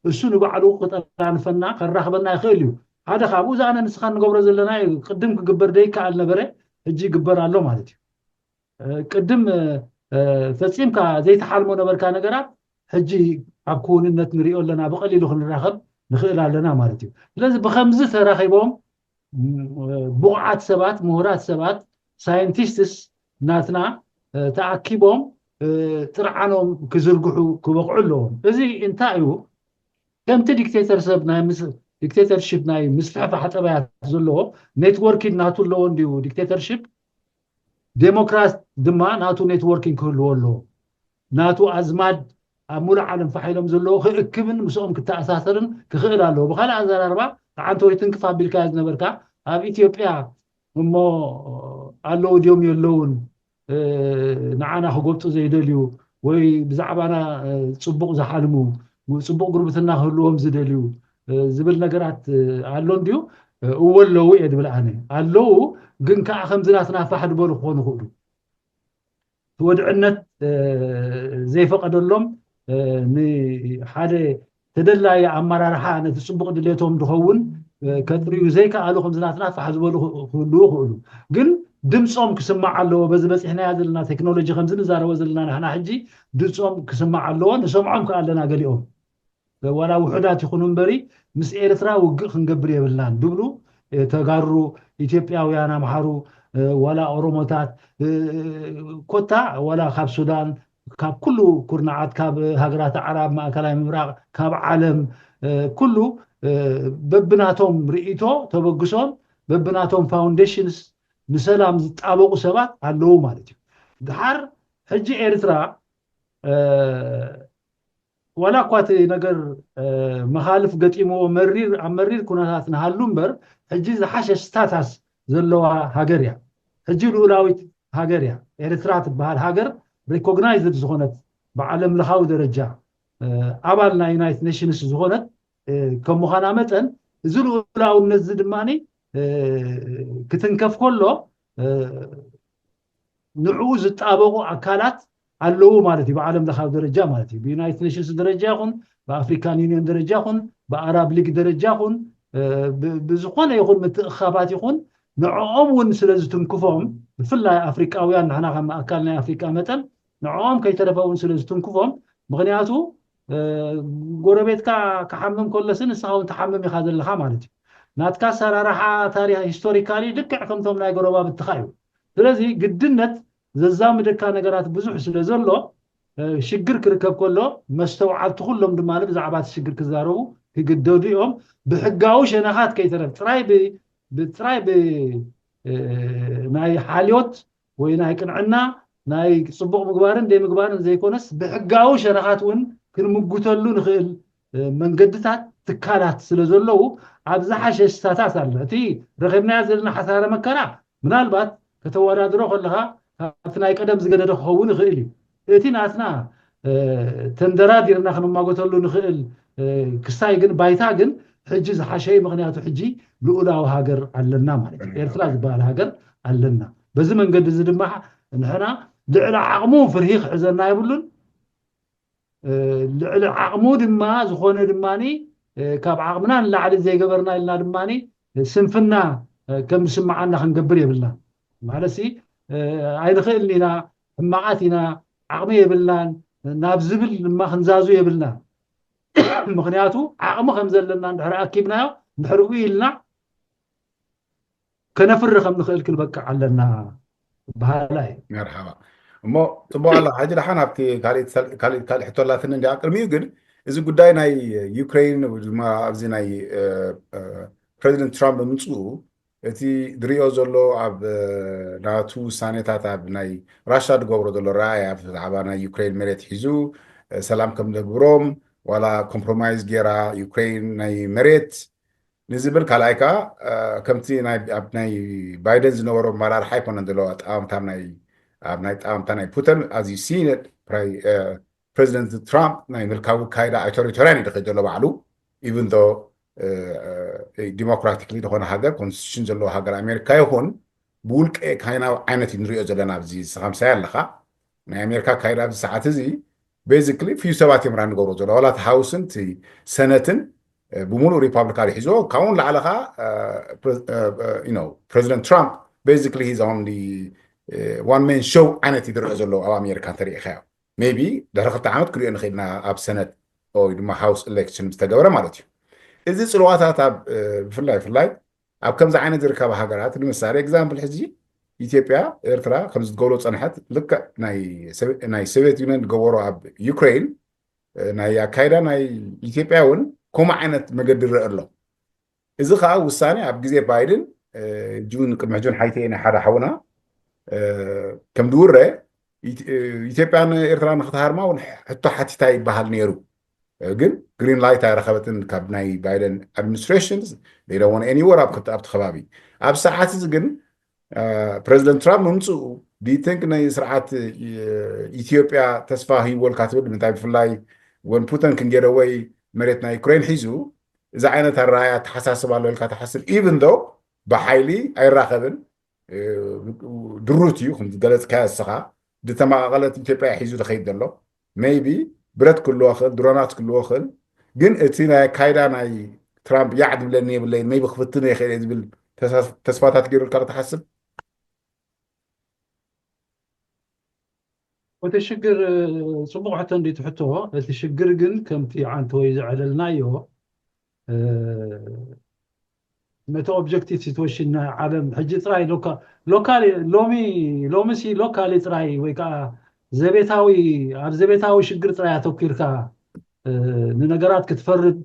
እሱ ንባዕሉ ክጠራንፈና ከራኽበና ይኽእል እዩ። ሓደ ካብኡ እዚ ኣነ ንስኻ ንገብሮ ዘለና እዩ። ቅድም ክግበር ደይከኣል ነበረ፣ ሕጂ ይግበር ኣሎ ማለት እዩ። ቅድም ፈፂምካ ዘይተሓልሞ ነበርካ ነገራት ሕጂ ኣብ ክውንነት ንሪኦ ኣለና፣ ብቐሊሉ ክንራኸብ ንኽእል ኣለና ማለት እዩ። ስለዚ ብኸምዚ ተራኺቦም ብቑዓት ሰባት፣ ምሁራት ሰባት፣ ሳይንቲስትስ ናትና ተኣኪቦም ጥርዓኖም ክዝርግሑ ክበቕዑ ኣለዎም። እዚ እንታይ እዩ? ከምቲ ዲክቴተር ሰብ ናይ ዲክቴተርሽፕ ናይ ምስፍሕፋሕ ጠባያት ዘለዎ፣ ኔትወርኪንግ ናቱ ኣለዎ እንዲዩ። ዲክቴተርሽፕ፣ ዴሞክራት ድማ ናቱ ኔትወርኪንግ ክህልዎ ኣለዎ። ናቱ ኣዝማድ ኣብ ሙሉእ ዓለም ፋሕ ኢሎም ዘለዉ ክእክብን ምስኦም ክተኣሳሰርን ክኽእል ኣለዎ። ብኻልእ ኣዘራርባ፣ ተዓንተ ወይ ትንክፍ ኣቢልካ ዝነበርካ ኣብ ኢትዮጵያ እሞ ኣለዉ ድዮም የለውን፣ ንዓና ክጎብጡ ዘይደልዩ ወይ ብዛዕባና ፅቡቕ ዝሓልሙ፣ ፅቡቕ ጉርብትና ክህልዎም ዝደልዩ ዝብል ነገራት ኣሎ እንድዩ? እወ ኣለዉ እየ ድብል ኣነ። ኣለዉ፣ ግን ከዓ ከምዚ ናትና ፋሕ ዝበሉ ክኾኑ ይኽእሉ። ወድዕነት ዘይፈቐደሎም፣ ንሓደ ተደላየ ኣመራርሓ ነቲ ፅቡቕ ድሌቶም ድኸውን ከጥርዩ ዘይከኣሉ፣ ከምዚ ናትና ፋሕ ዝበሉ ክህልዉ ይኽእሉ። ግን ድምፆም ክስማዕ ኣለዎ። በዚ በፂሕናያ ዘለና ቴክኖሎጂ፣ ከምዚ ንዛረቦ ዘለና ንሕና ሕጂ፣ ድምፆም ክስማዕ ኣለዎ። ንሰምዖም ከዓ ኣለና ገሊኦም። ዋላ ውሑዳት ይኹኑ እምበሪ፣ ምስ ኤርትራ ውግእ ክንገብር የብልናን ድብሉ ተጋሩ፣ ኢትዮጵያውያን፣ ኣምሓሩ፣ ዋላ ኦሮሞታት፣ ኮታ ዋላ ካብ ሱዳን፣ ካብ ኩሉ ኩርናዓት፣ ካብ ሃገራት ኣዕራብ፣ ማእከላይ ምብራቕ፣ ካብ ዓለም ኩሉ በብናቶም ርእይቶ ተበግሶን በብናቶም ፋውንዴሽንስ ንሰላም ዝጣበቑ ሰባት ኣለዉ ማለት እዩ። ድሓር ሕጂ ኤርትራ ዋላ እኳ እቲ ነገር መኻልፍ ገጢምዎ መሪር፣ ኣብ መሪር ኩነታት ንሃሉ እምበር፣ ሕጂ ዝሓሸ ስታታስ ዘለዋ ሃገር እያ። ሕጂ ልኡላዊት ሃገር እያ። ኤርትራ ትበሃል ሃገር ሪኮግናይዝድ ዝኾነት፣ ብዓለም ለኻዊ ደረጃ ኣባል ናይ ዩናይትድ ኔሽንስ ዝኾነት ከም ምዃና መጠን፣ እዚ ልኡላውነት እዚ ድማ ክትንከፍ ከሎ ንዕኡ ዝጣበቑ ኣካላት ኣለዉ ማለት እዩ። ብዓለም ለኻዊ ደረጃ ማለት እዩ። ብዩናይትድ ኔሽንስ ደረጃ ይኹን፣ ብኣፍሪካን ዩኒየን ደረጃ ይኹን፣ ብኣራብ ሊግ ደረጃ ይኹን፣ ብዝኾነ ይኹን ምትእኻባት ይኹን፣ ንዕኦም እውን ስለ ዝትንክፎም፣ ብፍላይ ኣፍሪቃውያን፣ ንሕና ከም ኣካል ናይ ኣፍሪቃ መጠን ንዕኦም ከይተረፈ እውን ስለ ዝትንክፎም፣ ምኽንያቱ ጎረቤትካ ክሓምም ከሎሲ ንስኻ እውን ትሓምም ኢኻ ዘለኻ ማለት እዩ። ናትካ ኣሰራርሓ ታሪኽ ሂስቶሪካሊ ልክዕ ከምቶም ናይ ጎረባብትኻ እዩ። ስለዚ ግድነት ዘዛምደካ ነገራት ብዙሕ ስለ ዘሎ፣ ሽግር ክርከብ ከሎ መስተውዓልቲ ኩሎም ድማ ብዛዕባ እቲ ሽግር ክዛረቡ ክግደዱ እዮም። ብሕጋዊ ሸነኻት ከይተረፍ ጥራይ ብ-፣ ብ-፣ ጥራይ ብ-፣ ናይ ሓልዮት ወይ ናይ ቅንዕና፣ ናይ ጽቡቕ ምግባርን ዘይምግባርን ዘይኮነስ፣ ብሕጋዊ ሸነኻት እውን ክንምጉተሉ ንኽእል መንገድታት፣ ትካላት ስለ ዘለዉ፣ ኣብ ዝሓሸ ስታታስ ኣሎ። እቲ ረኺብናዮ ዘለና ሓሳረ መከራ ምናልባት ከተወዳድሮ ከለኻ ካብቲ ናይ ቀደም ዝገደደ ክኸውን ይኽእል እዩ። እቲ ናትና ተንደራዲርና ክንማጎተሉ ንኽእል ክስታይ ግን፣ ባይታ ግን ሕጂ ዝሓሸ እዩ። ምኽንያቱ ሕጂ ልኡላዊ ሃገር ኣለና ማለት እዩ። ኤርትራ ዝበሃል ሃገር ኣለና። በዚ መንገዲ እዚ ድማ ንሕና ልዕሊ ዓቕሙ ፍርሂ ክሕዘና የብሉን። ልዕሊ ዓቕሙ ድማ ዝኾነ ድማ ካብ ዓቕምና ንላዕሊ ዘይገበርና ኢልና ድማ ስንፍና ከም ዝስምዓና ክንገብር የብልና። ማለትሲ ኣይንኽእልን ኢና፣ ሕማቓት ኢና፣ ዓቕሚ የብልናን ናብ ዝብል ድማ ክንዛዙ የብልና። ምኽንያቱ ዓቕሚ ከም ዘለና እንድሕር ኣኪብናዮ፣ እንድሕር ኢልና ከነፍሪ ከም ንኽእል ክንበቅዕ ኣለና በሃላይ። መርሓባ። እሞ ጽቡቕ ኣላ። ሕጂ ደሓን ኣብቲ ካልእ ሕቶ ኣላትኒ እንዲያ። ቅድሚኡ ግን እዚ ጉዳይ ናይ ዩክሬን ወይ ድማ ኣብዚ ናይ ፕረዚደንት ትራምፕ ብምጽኡ እቲ ድሪኦ ዘሎ ኣብ ናቱ ውሳኔታት ኣብ ናይ ራሻ ዝገብሮ ዘሎ ረኣያ ብዛዕባ ናይ ዩክሬን መሬት ሒዙ ሰላም ከም ዘግብሮም ዋላ ኮምፕሮማይዝ ጌራ ዩክሬን ናይ መሬት ንዝብል ካልኣይ ከዓ ከምቲ ኣብ ናይ ባይደን ዝነበሮ ኣመራርሓ ኣይኮነን ዘሎ ኣጠማምታ ናይ ኣብ ናይ ኣጠማምታ ናይ ፑተን ኣዝዩ ሲነድ ፕሬዚደንት ትራምፕ ናይ ምልካዊ ካይዳ ኣውቶሪታርያን እዩ ዝኸይድ ዘሎ ባዕሉ ኢቨን ዶ ዲሞክራቲክሊ ዝኾነ ሃገር ኮንስቲቱሽን ዘለዎ ሃገር ኣሜሪካ ይኹን ብውልቀ ካይናዊ ዓይነት እዩ ንሪኦ ዘለና ኣብዚ ስኻምሳይ ኣለኻ ናይ ኣሜሪካ ካይዳ ኣብዚ ሰዓት እዚ ቤዚክሊ ፍዩ ሰባት እዮም ራን ንገብሮ ዘሎ ዋላ እቲ ሃውስን እቲ ሰነትን ብሙሉእ ሪፓብሊካን ሒዝዎ ካብኡን ላዕሊ ከዓ ፕሬዚደንት ትራምፕ ቤዚክሊ ሂዝ ኦንሊ ዋን ሜን ሾው ዓይነት እዩ ዝረአ ዘሎ ኣብ ኣሜሪካ እንተሪኢኻዮ ሜቢ ድሕሪ ክልተ ዓመት ክሪኦ ንኽእልና ኣብ ሰነት ወይ ድማ ሃውስ ኤሌክሽን ዝተገበረ ማለት እዩ እዚ ፅልዋታት ኣብ ብፍላይ ብፍላይ ኣብ ከምዚ ዓይነት ዝርከባ ሃገራት ንምሳሌ example ሕጂ ኢትዮጵያ ኤርትራ ከምዚ ትገብሮ ፀንሐት ልክዕ ናይ ሶቭየት ዩኒየን ዝገበሮ ኣብ ዩክሬን ናይ ኣካይዳ ናይ ኢትዮጵያ እውን ከምኡ ዓይነት መገዲ ይረአ ኣሎ። እዚ ከዓ ውሳኔ ኣብ ግዜ ባይደን ጁን ቅድሚ ሕጁን ሓይተ ናይ ሓደ ሓውና ከም ዝውረ ኢትዮጵያን ኤርትራ ንክትሃርማ እውን ሕቶ ሓቲታ ይበሃል ነይሩ። ግን ግሪን ላይት ኣይረኸበትን ካብ ናይ ባይደን ኣድሚኒስትሬሽን ደይደወነ ኤኒወር ኣብቲ ከባቢ። ኣብ ሰዓት እዚ ግን ፕሬዚደንት ትራምፕ ምምፅኡ ዲቲንክ ናይ ስርዓት ኢትዮጵያ ተስፋ ህይወልካ ትብል ምንታይ ብፍላይ ወን ፑተን ክንጌደወይ መሬት ናይ ዩክሬን ሒዙ እዚ ዓይነት ኣረኣያ ኣተሓሳስብ ኣሎ ኢልካ ትሓስብ ኢቭን ዶ ብሓይሊ ኣይራኸብን ድሩት እዩ ከምዝገለፅካዮ እስኻ ዝተመቃቀለት ኢትዮጵያ ሒዙ ዝኸይድ ዘሎ ሜይቢ ብረት ክልዎ ክእል ድሮናት ክልዎ ክእል ግን እቲ ናይ ኣካይዳ ናይ ትራምፕ ያዕ ዝብለኒ የብለይ ሜይቢ ክፍትን ይኽእል ዝብል ተስፋታት ገይሩልካ ትሓስብ እቲ ሽግር ፅቡቅ ሕቶ እንዲ ትሕቶ እቲ ሽግር ግን ከምቲ ዓንተ ወይ ዘዕለልናዮ ነቲ ኦብጀክቲቭ ሲትዌሽን ናይ ዓለም ሕጂ ጥራይ ሎካሊ ሎሚ ሎሚ ሲ ሎካሊ ጥራይ ወይ ከዓ ዘቤታዊ ኣብ ዘቤታዊ ሽግር ጥራይ ኣተኪርካ ንነገራት ክትፈርድ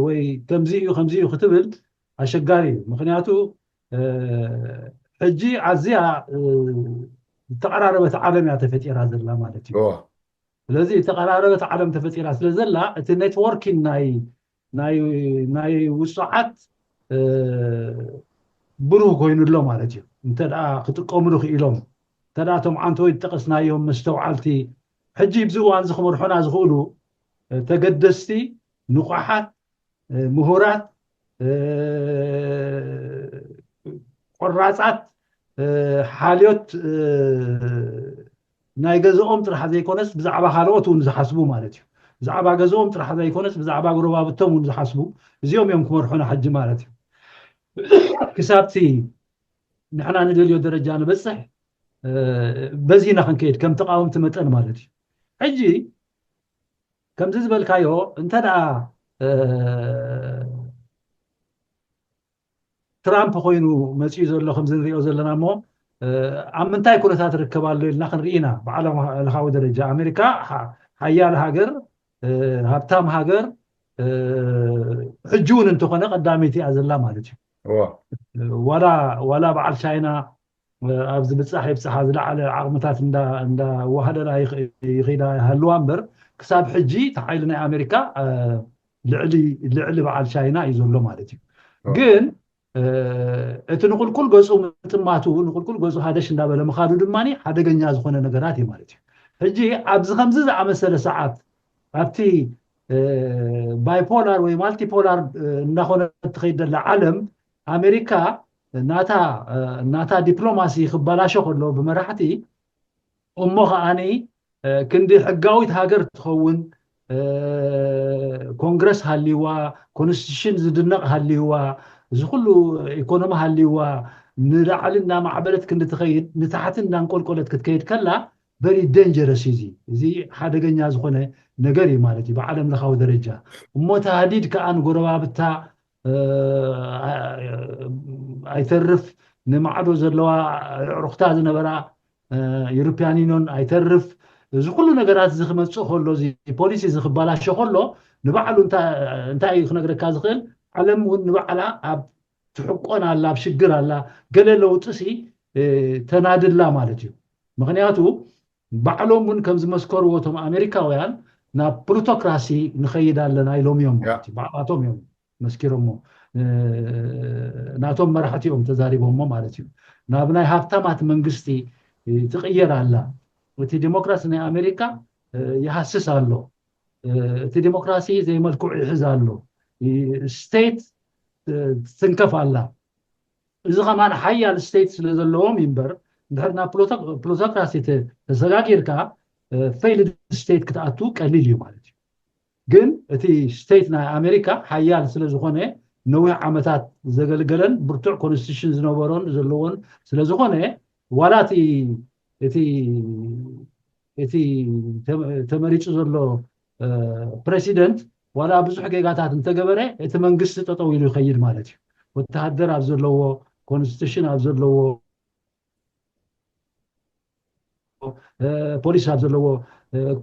ወይ ከምዚ እዩ ከምዚ እዩ ክትብል ኣሸጋሪ እዩ ምክንያቱ ሕጂ ኣዝያ ዝተቀራረበት ዓለም እያ ተፈጢራ ዘላ ማለት እዩ ስለዚ ዝተቀራረበት ዓለም ተፈጢራ ስለ ዘላ እቲ ኔትወርኪን ናይ ናይ ውፅዓት ብሩህ ኮይኑ ኣሎ ማለት እዩ እንተ ክጥቀምሉ ክኢሎም እንተ እቶም ዓንተወይ ዝጠቀስናዮም መስተውዓልቲ ሕጂ ብዚ እዋን እዚ ክመርሖና ዝኽእሉ ተገደስቲ ንቋሓት ምሁራት ቆራፃት ሓልዮት ናይ ገዝኦም ጥራሕ ዘይኮነስ ብዛዕባ ካልኦት እውን ዝሓስቡ ማለት እዩ ብዛዕባ ገዝኦም ጥራሕ ዘይኮነስ ብዛዕባ ጎረባብቶም እውን ዝሓስቡ እዚኦም እዮም ክመርሑና ሕጂ ማለት እዩ ክሳብቲ ንሕና ንደልዮ ደረጃ ንበፅሕ በዚና ክንከይድ ከም ተቃወምቲ መጠን ማለት እዩ ሕጂ ከምዚ ዝበልካዮ እንተ ደኣ ትራምፕ ኮይኑ መፅኡ ዘሎ ከምዚ ንሪኦ ዘለና እሞ ኣብ ምንታይ ኩነታት ርከብ ኣሎ ኢልና ክንርኢ ኢና ብዓለም ለኻዊ ደረጃ ኣሜሪካ ሓያል ሃገር ሃብታም ሃገር ሕጂ እውን እንተኾነ ቀዳመይቲ እያ ዘላ ማለት እዩ ዋላ በዓል ቻይና ኣብዚ ብፃሕ ይብፃሓ ዝለዓለ ዓቕምታት እንዳዋህለላ ይኸዳ ይሃልዋ እምበር ክሳብ ሕጂ እቲ ሓይሊ ናይ ኣሜሪካ ልዕሊ በዓል ቻይና እዩ ዘሎ ማለት እዩ ግን እቲ ንቁልቁል ገፁ ምጥማቱ ንቁልቁል ገፁ ሃደሽ እንዳበለ ምኻዱ ድማ ሓደገኛ ዝኾነ ነገራት እዩ ማለት እዩ ሕጂ ኣብዚ ከምዚ ዝኣመሰለ ሰዓት ኣብቲ ባይፖላር ወይ ማልቲፖላር እናኾነ ትኸይድ ዘላ ዓለም ኣሜሪካ ናታ ናታ ዲፕሎማሲ ክበላሾ ከሎ ብመራሕቲ እሞ ከዓኒ ክንዲ ሕጋዊት ሃገር ትኸውን ኮንግረስ ሃልይዋ ኮንስቲቱሽን ዝድነቕ ሃልይዋ እዚ ኩሉ ኢኮኖሚ ሃልይዋ ንላዕሊ እናማዕበለት ክንዲ ትኸይድ ንታሕቲ እናንቆልቆለት ክትከይድ ከላ በሪ ደንጀረስ እዚ እዚ ሓደገኛ ዝኾነ ነገር እዩ ማለት እዩ ብዓለም ለኻዊ ደረጃ እሞ ተሃዲድ ከዓ ንጎረባብታ ኣይተርፍ ንማዕዶ ዘለዋ ዕሩኽታ ዝነበራ ዩሮፕያን ዩኒዮን ኣይተርፍ እዚ ኩሉ ነገራት እዚ ክመፅእ ከሎ እዚ ፖሊሲ እዚ ክበላሾ ከሎ ንባዕሉ እንታይ እዩ ክነግረካ ዝኽእል ዓለም እውን ንባዕላ ኣብ ትሕቆን ኣላ ኣብ ሽግር ኣላ ገለ ለውጥሲ ተናድላ ማለት እዩ ምክንያቱ ባዕሎም እውን ከም ዝመስከርዎ እቶም ኣሜሪካውያን ናብ ፕሉቶክራሲ ንኸይድ ኣለና ኢሎም እዮም ባዕላቶም እዮም መስኪሮሞ ናቶም መራሕቲ እዮም ተዛሪቦሞ ማለት እዩ ናብ ናይ ሃብታማት መንግስቲ ትቕየር ኣላ እቲ ዲሞክራሲ ናይ ኣሜሪካ ይሃስስ ኣሎ እቲ ዲሞክራሲ ዘይመልክዑ ይሕዝ ኣሎ ስቴት ትንከፍ ኣላ እዚ ከማን ሓያል ስቴት ስለ ዘለዎም ይንበር እንድሕር ናብ ፕሎቶክራሲ ተሰጋጊርካ ፌይልድ ስቴት ክትኣቱ ቀሊል እዩ ማለት እዩ ግን እቲ ስቴት ናይ ኣሜሪካ ሓያል ስለ ዝኾነ ነዊሕ ዓመታት ዘገልገለን ብርቱዕ ኮንስቲቱሽን ዝነበሮን ዘለዎን ስለ ዝኾነ ዋላ እቲ እቲ ተመሪፁ ዘሎ ፕሬሲደንት ዋላ ብዙሕ ጌጋታት እንተገበረ እቲ መንግስቲ ጠጠው ኢሉ ይኸይድ ማለት እዩ ወተሃደር ኣብ ዘለዎ፣ ኮንስቲቱሽን ኣብ ዘለዎ፣ ፖሊስ ኣብ ዘለዎ፣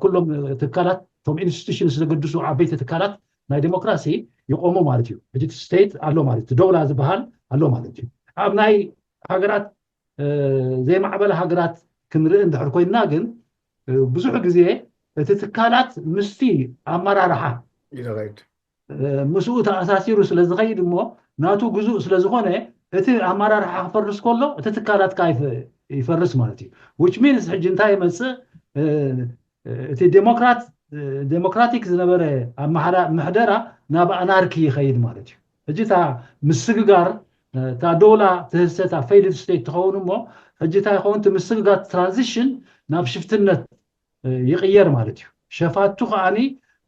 ኩሎም ትካላት፣ ቶም ኢንስቲቱሽንስ ዘገድሱ ዓበይቲ ትካላት ናይ ዴሞክራሲ ይቆሙ ማለት እዩ። ሕጂ ስቴት ኣሎ ማለት እዩ፣ ደውላ ዝበሃል ኣሎ ማለት እዩ። ኣብ ናይ ሃገራት ዘይማዕበለ ሃገራት ክንርኢ እንድሕር ኮይንና ግን፣ ብዙሕ ግዜ እቲ ትካላት ምስቲ ኣመራርሓ ምስኡ ተኣሳሲሩ ስለ ዝኸይድ እሞ፣ ናቱ ግዙእ ስለ ዝኾነ፣ እቲ ኣመራርሓ ክፈርስ ከሎ እቲ ትካላት ከዓ ይፈርስ ማለት እዩ። Which means ሕጂ እንታይ ይመፅእ? እቲ ዴሞክራት ዴሞክራቲክ ዝነበረ ምሕደራ ናብ ኣናርኪ ይኸይድ ማለት እዩ። ሕጂ እታ ምስግጋር፣ እታ ዶላ ትህሰታ ፌይልድ ስቴት ትኸውን እሞ፣ ሕጂ እንታይ ይኸውን? እቲ ምስግጋር ትራንዚሽን ናብ ሽፍትነት ይቕየር ማለት እዩ። ሸፋቱ ከዓኒ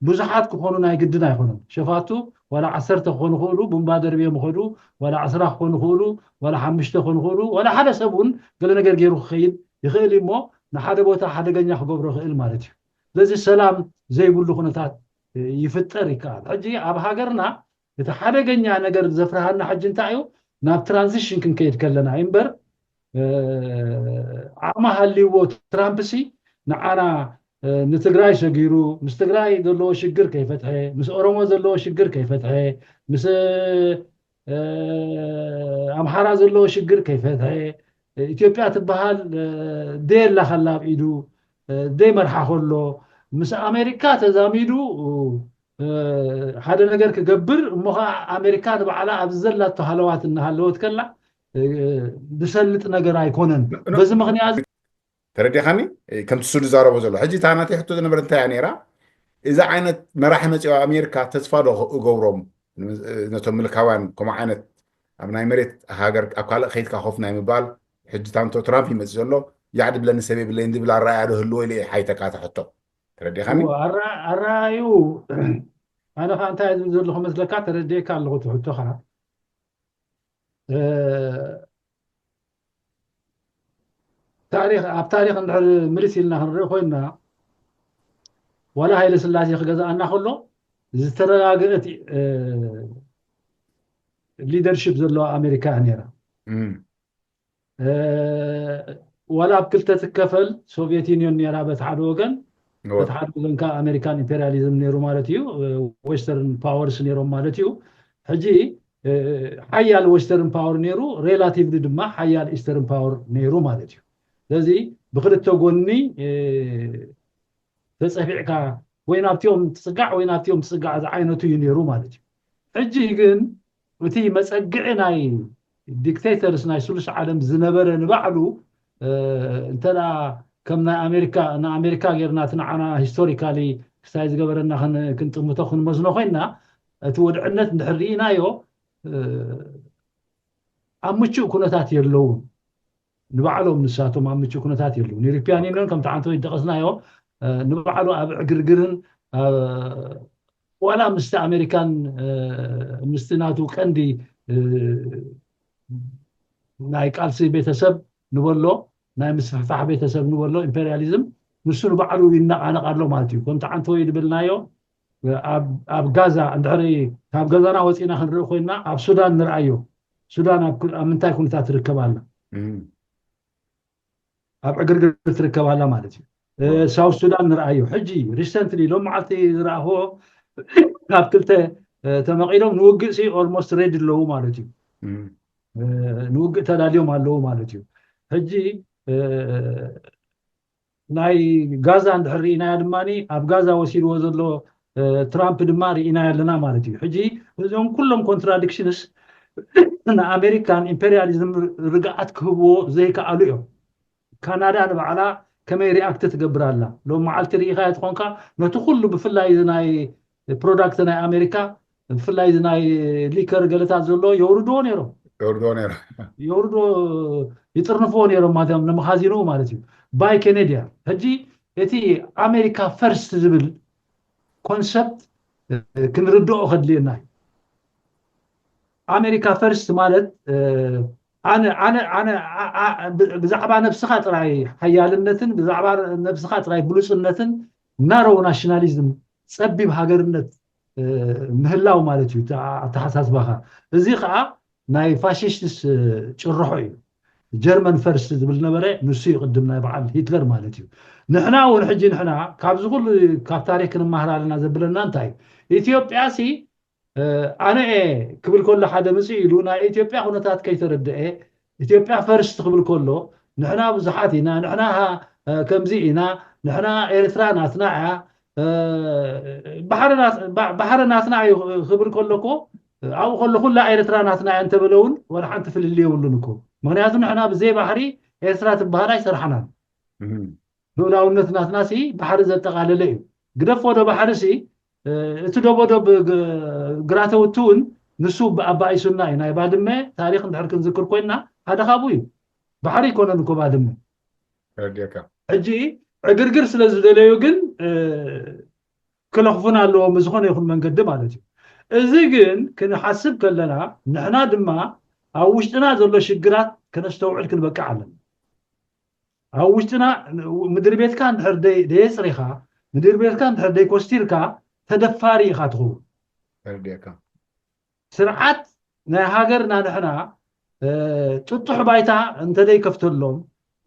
ብዙሓት ክኾኑ ናይ ግድን ኣይኮኑን። ሸፋቱ ዋላ ዓሰርተ ክኾኑ ይኽእሉ፣ ቡምባ ደርብዮም ይኽእሉ፣ ዋላ ዕስራ ክኾኑ ይኽእሉ፣ ዋላ ሓሙሽተ ክኾኑ ይኽእሉ፣ ዋላ ሓደ ሰብ እውን ገለ ነገር ገይሩ ክኸይድ ይኽእል እዩ እሞ፣ ንሓደ ቦታ ሓደገኛ ክገብሮ ይኽእል ማለት እዩ። ስለዚ ሰላም ዘይብሉ ኩነታት ይፍጠር ይከኣል። ሕጂ ኣብ ሃገርና እቲ ሓደገኛ ነገር ዘፍርሃና ሕጂ እንታይ እዩ? ናብ ትራንዚሽን ክንከይድ ከለና እዩ እምበር፣ ዓቕሚ ሃልይዎ ትራምፕ ሲ ንዓና ንትግራይ ሰጊሩ፣ ምስ ትግራይ ዘለዎ ሽግር ከይፈትሐ፣ ምስ ኦሮሞ ዘለዎ ሽግር ከይፈትሐ፣ ምስ ኣምሓራ ዘለዎ ሽግር ከይፈትሐ፣ ኢትዮጵያ ትበሃል ደየላ ከላ ኣብ ኢዱ ደይመርሓ ከሎ፣ ምስ ኣሜሪካ ተዛሚዱ ሓደ ነገር ክገብር እሞ ከዓ ኣሜሪካ ንባዕላ ኣብ ዘላቶ ሃለዋት እናሃለወት ከላ ዝሰልጥ ነገር ኣይኮነን። በዚ ምክንያት ተረዲኻኒ? ከምቲ ሱ ዝዛረቦ ዘሎ ሕጂ እታ ናተይ ሕቶ ዝነበረ እንታይ እያ ነይራ? እዚ ዓይነት መራሒ መፂኦ ኣሜሪካ ተስፋ ዶ እገብሮም ነቶም ምልካውያን ከምኡ ዓይነት ኣብ ናይ መሬት ሃገር ኣብ ካልእ ከይድካ ኮፍ ናይ ምባል? ሕጂ ታንቶ ትራምፕ ይመፅእ ዘሎ ያዕድ ብለኒ ሰብ የብለይን ዝብል ኣረኣያ ዶ ህልዎ ኢለ ሓይተካ ተሕቶ ተረዲኻኒ? ኣረኣዩ ኣነ ከዓ እንታይ ዝብል ዘለኹ መስለካ? ተረዲእካ ኣለኹ ትሕቶኻ። ታሪክ ኣብ ታሪክ እንድሕር ምልስ ኢልና ክንርኢ ኮይንና ዋላ ሃይለ ስላሴ ክገዛኣና ከሎ ዝተረጋገአት ሊደርሽፕ ዘለዋ ኣሜሪካ እያ ነይራ። ዋላ ኣብ ክልተ ትከፈል ሶቪየት ዩኒዮን ነይራ በቲ ሓደ ወገን፣ በቲ ሓደ ወገን ከዓ ኣሜሪካን ኢምፔሪያሊዝም ነይሩ ማለት እዩ። ዌስተርን ፓወርስ ነይሮም ማለት እዩ። ሕጂ ሓያል ዌስተርን ፓወር ነይሩ፣ ሬላቲቭሊ ድማ ሓያል ኢስተርን ፓወር ነይሩ ማለት እዩ። ስለዚ ብክልተ ጎኒ ተፀፊዕካ ወይ ናብቲኦም ትፅጋዕ ወይ ናብቲኦም ትፅጋዕ ዝዓይነቱ እዩ ነይሩ ማለት እዩ። ሕጂ ግን እቲ መፀግዒ ናይ ዲክቴተርስ ናይ ስሉስ ዓለም ዝነበረ ንባዕሉ እንተ ከም ናይ ኣሜሪካ ንኣሜሪካ ጌርና እቲ ንዓና ሂስቶሪካሊ ክሳይ ዝገበረና ክንጥምቶ ክንመዝኖ ኮይንና እቲ ወድዕነት እንድሕር ርኢናዮ ኣብ ምቹእ ኩነታት የለውን። ንባዕሎም ንሳቶም ኣብ ምቹእ ኩነታት የለውን። ዩሮፒያን ዩኒዮን ከምቲ ዓንተ ወይ ዝጠቐስናዮ ንባዕሉ ኣብ ዕግርግርን ዋላ ምስቲ ኣሜሪካን ምስቲ ናቱ ቀንዲ ናይ ቃልሲ ቤተሰብ ንበሎ ናይ ምስፍሕፋሕ ቤተሰብ ንበሎ ኢምፔሪያሊዝም ንሱ ንባዕሉ ይነቓነቕ ኣሎ ማለት እዩ። ከምቲ ዓንተ ወይ ዝበልናዮ ኣብ ጋዛ እንድሕሪ ካብ ገዛና ወፂና ክንርኢ ኮይና ኣብ ሱዳን ንርኣዮ። ሱዳን ኣብ ምንታይ ኩነታት ትርከብ ኣላ? ኣብ ዕግርግር ትርከብ ኣላ ማለት እዩ። ሳውት ሱዳን ንርኣዮ ሕጂ ሪሰንትሊ ሎም መዓልቲ ዝረኣኽዎ ካብ ክልተ ተመቒሎም ንውግእ ሲ ኦልሞስት ሬድ ኣለዉ ማለት እዩ። ንውግእ ተዳልዮም ኣለዉ ማለት እዩ። ሕጂ ናይ ጋዛ እንድሕር ርኢናያ ድማ ኣብ ጋዛ ወሲድዎ ዘሎ ትራምፕ ድማ ርኢናዮ ኣለና ማለት እዩ። ሕጂ እዚኦም ኩሎም ኮንትራዲክሽንስ ንኣሜሪካን ኢምፔሪያሊዝም ርግኣት ክህብዎ ዘይከኣሉ እዮም። ካናዳ ንባዕላ ከመይ ሪኣክት ትገብር ኣላ? ሎም መዓልቲ ርኢኻዮ ትኾንካ ነቲ ኩሉ ብፍላይ ናይ ፕሮዳክት ናይ ኣሜሪካ ብፍላይ ናይ ሊከር ገለታት ዘሎ የውርድዎ ነይሮም የውርድዎ ነይሮም የውርድዎ ይጥርንፍዎ ነይሮም ማለት እዮም ንመኻዚንኡ ማለት እዩ። ባይ ኬኔድያ ሕጂ እቲ ኣሜሪካ ፈርስት ዝብል ኮንሰፕት ክንርድኦ ከድልየና እዩ። ኣሜሪካ ፈርስት ማለት ኣነ ኣነ ኣነ ብዛዕባ ነብስኻ ጥራይ ሓያልነትን ብዛዕባ ነብስኻ ጥራይ ብሉፅነትን ናሮው ናሽናሊዝም ፀቢብ ሃገርነት ምህላው ማለት እዩ ኣተሓሳስባኻ። እዚ ከዓ ናይ ፋሽስት ጭርሖ እዩ። ጀርመን ፈርስት ዝብል ነበረ፣ ንሱ እዩ ቅድም ናይ በዓል ሂትለር ማለት እዩ። ንሕና እውን ሕጂ ንሕና ካብዚ ኩሉ ካብ ታሪክ ክንመሃር ኣለና ዘብለና እንታይ እዩ? ኢትዮጵያ ሲ ኣነ እየ ክብል ከሎ ሓደ ምጽእ ኢሉ ናይ ኢትዮጵያ ኩነታት ከይተረድአ ኢትዮጵያ ፈርስት ክብል ከሎ ንሕና ብዙሓት ኢና፣ ንሕና ከምዚ ኢና፣ ንሕና ኤርትራ ናትና እያ፣ ባሕሪ ናትና እዩ ክብል ከሎ እኮ ኣብኡ ከሎ ኩላ ኤርትራ ናትና እያ እንተበለ እውን ወላ ሓንቲ ፍልል የብሉን እኮ። ምክንያቱ ንሕና ብዘይ ባሕሪ ኤርትራ ትበሃል ኣይሰርሓናን። ልኡላውነት ናትና ሲ ባሕሪ ዘጠቓለለ እዩ። ግደፎ ዶ ባሕሪ ሲ እቲ ዶቦዶብ ግራተውቲ እውን ንሱ ኣባኢሱና እዩ። ናይ ባድመ ታሪክ እንድሕር ክንዝክር ኮይንና ሓደ ካብኡ እዩ። ባሕሪ ይኮነን እኮ ባድመ። ሕጂ ዕግርግር ስለ ዝደለዩ ግን ክለኽፉን ኣለዎም ብዝኾነ ይኹን መንገዲ ማለት እዩ። እዚ ግን ክንሓስብ ከለና ንሕና ድማ ኣብ ውሽጥና ዘሎ ሽግራት ከነስተውዕል ክንበቅዕ ኣለና። ኣብ ውሽጥና ምድሪ ቤትካ እንድሕር ደየፅሪኻ፣ ምድሪ ቤትካ እንድሕር ደይኮስቲርካ ተደፋሪ ኢኻ ትኸውን። ስርዓት ናይ ሃገርና ንሕና ጥጡሕ ባይታ እንተደይከፍተሎም፣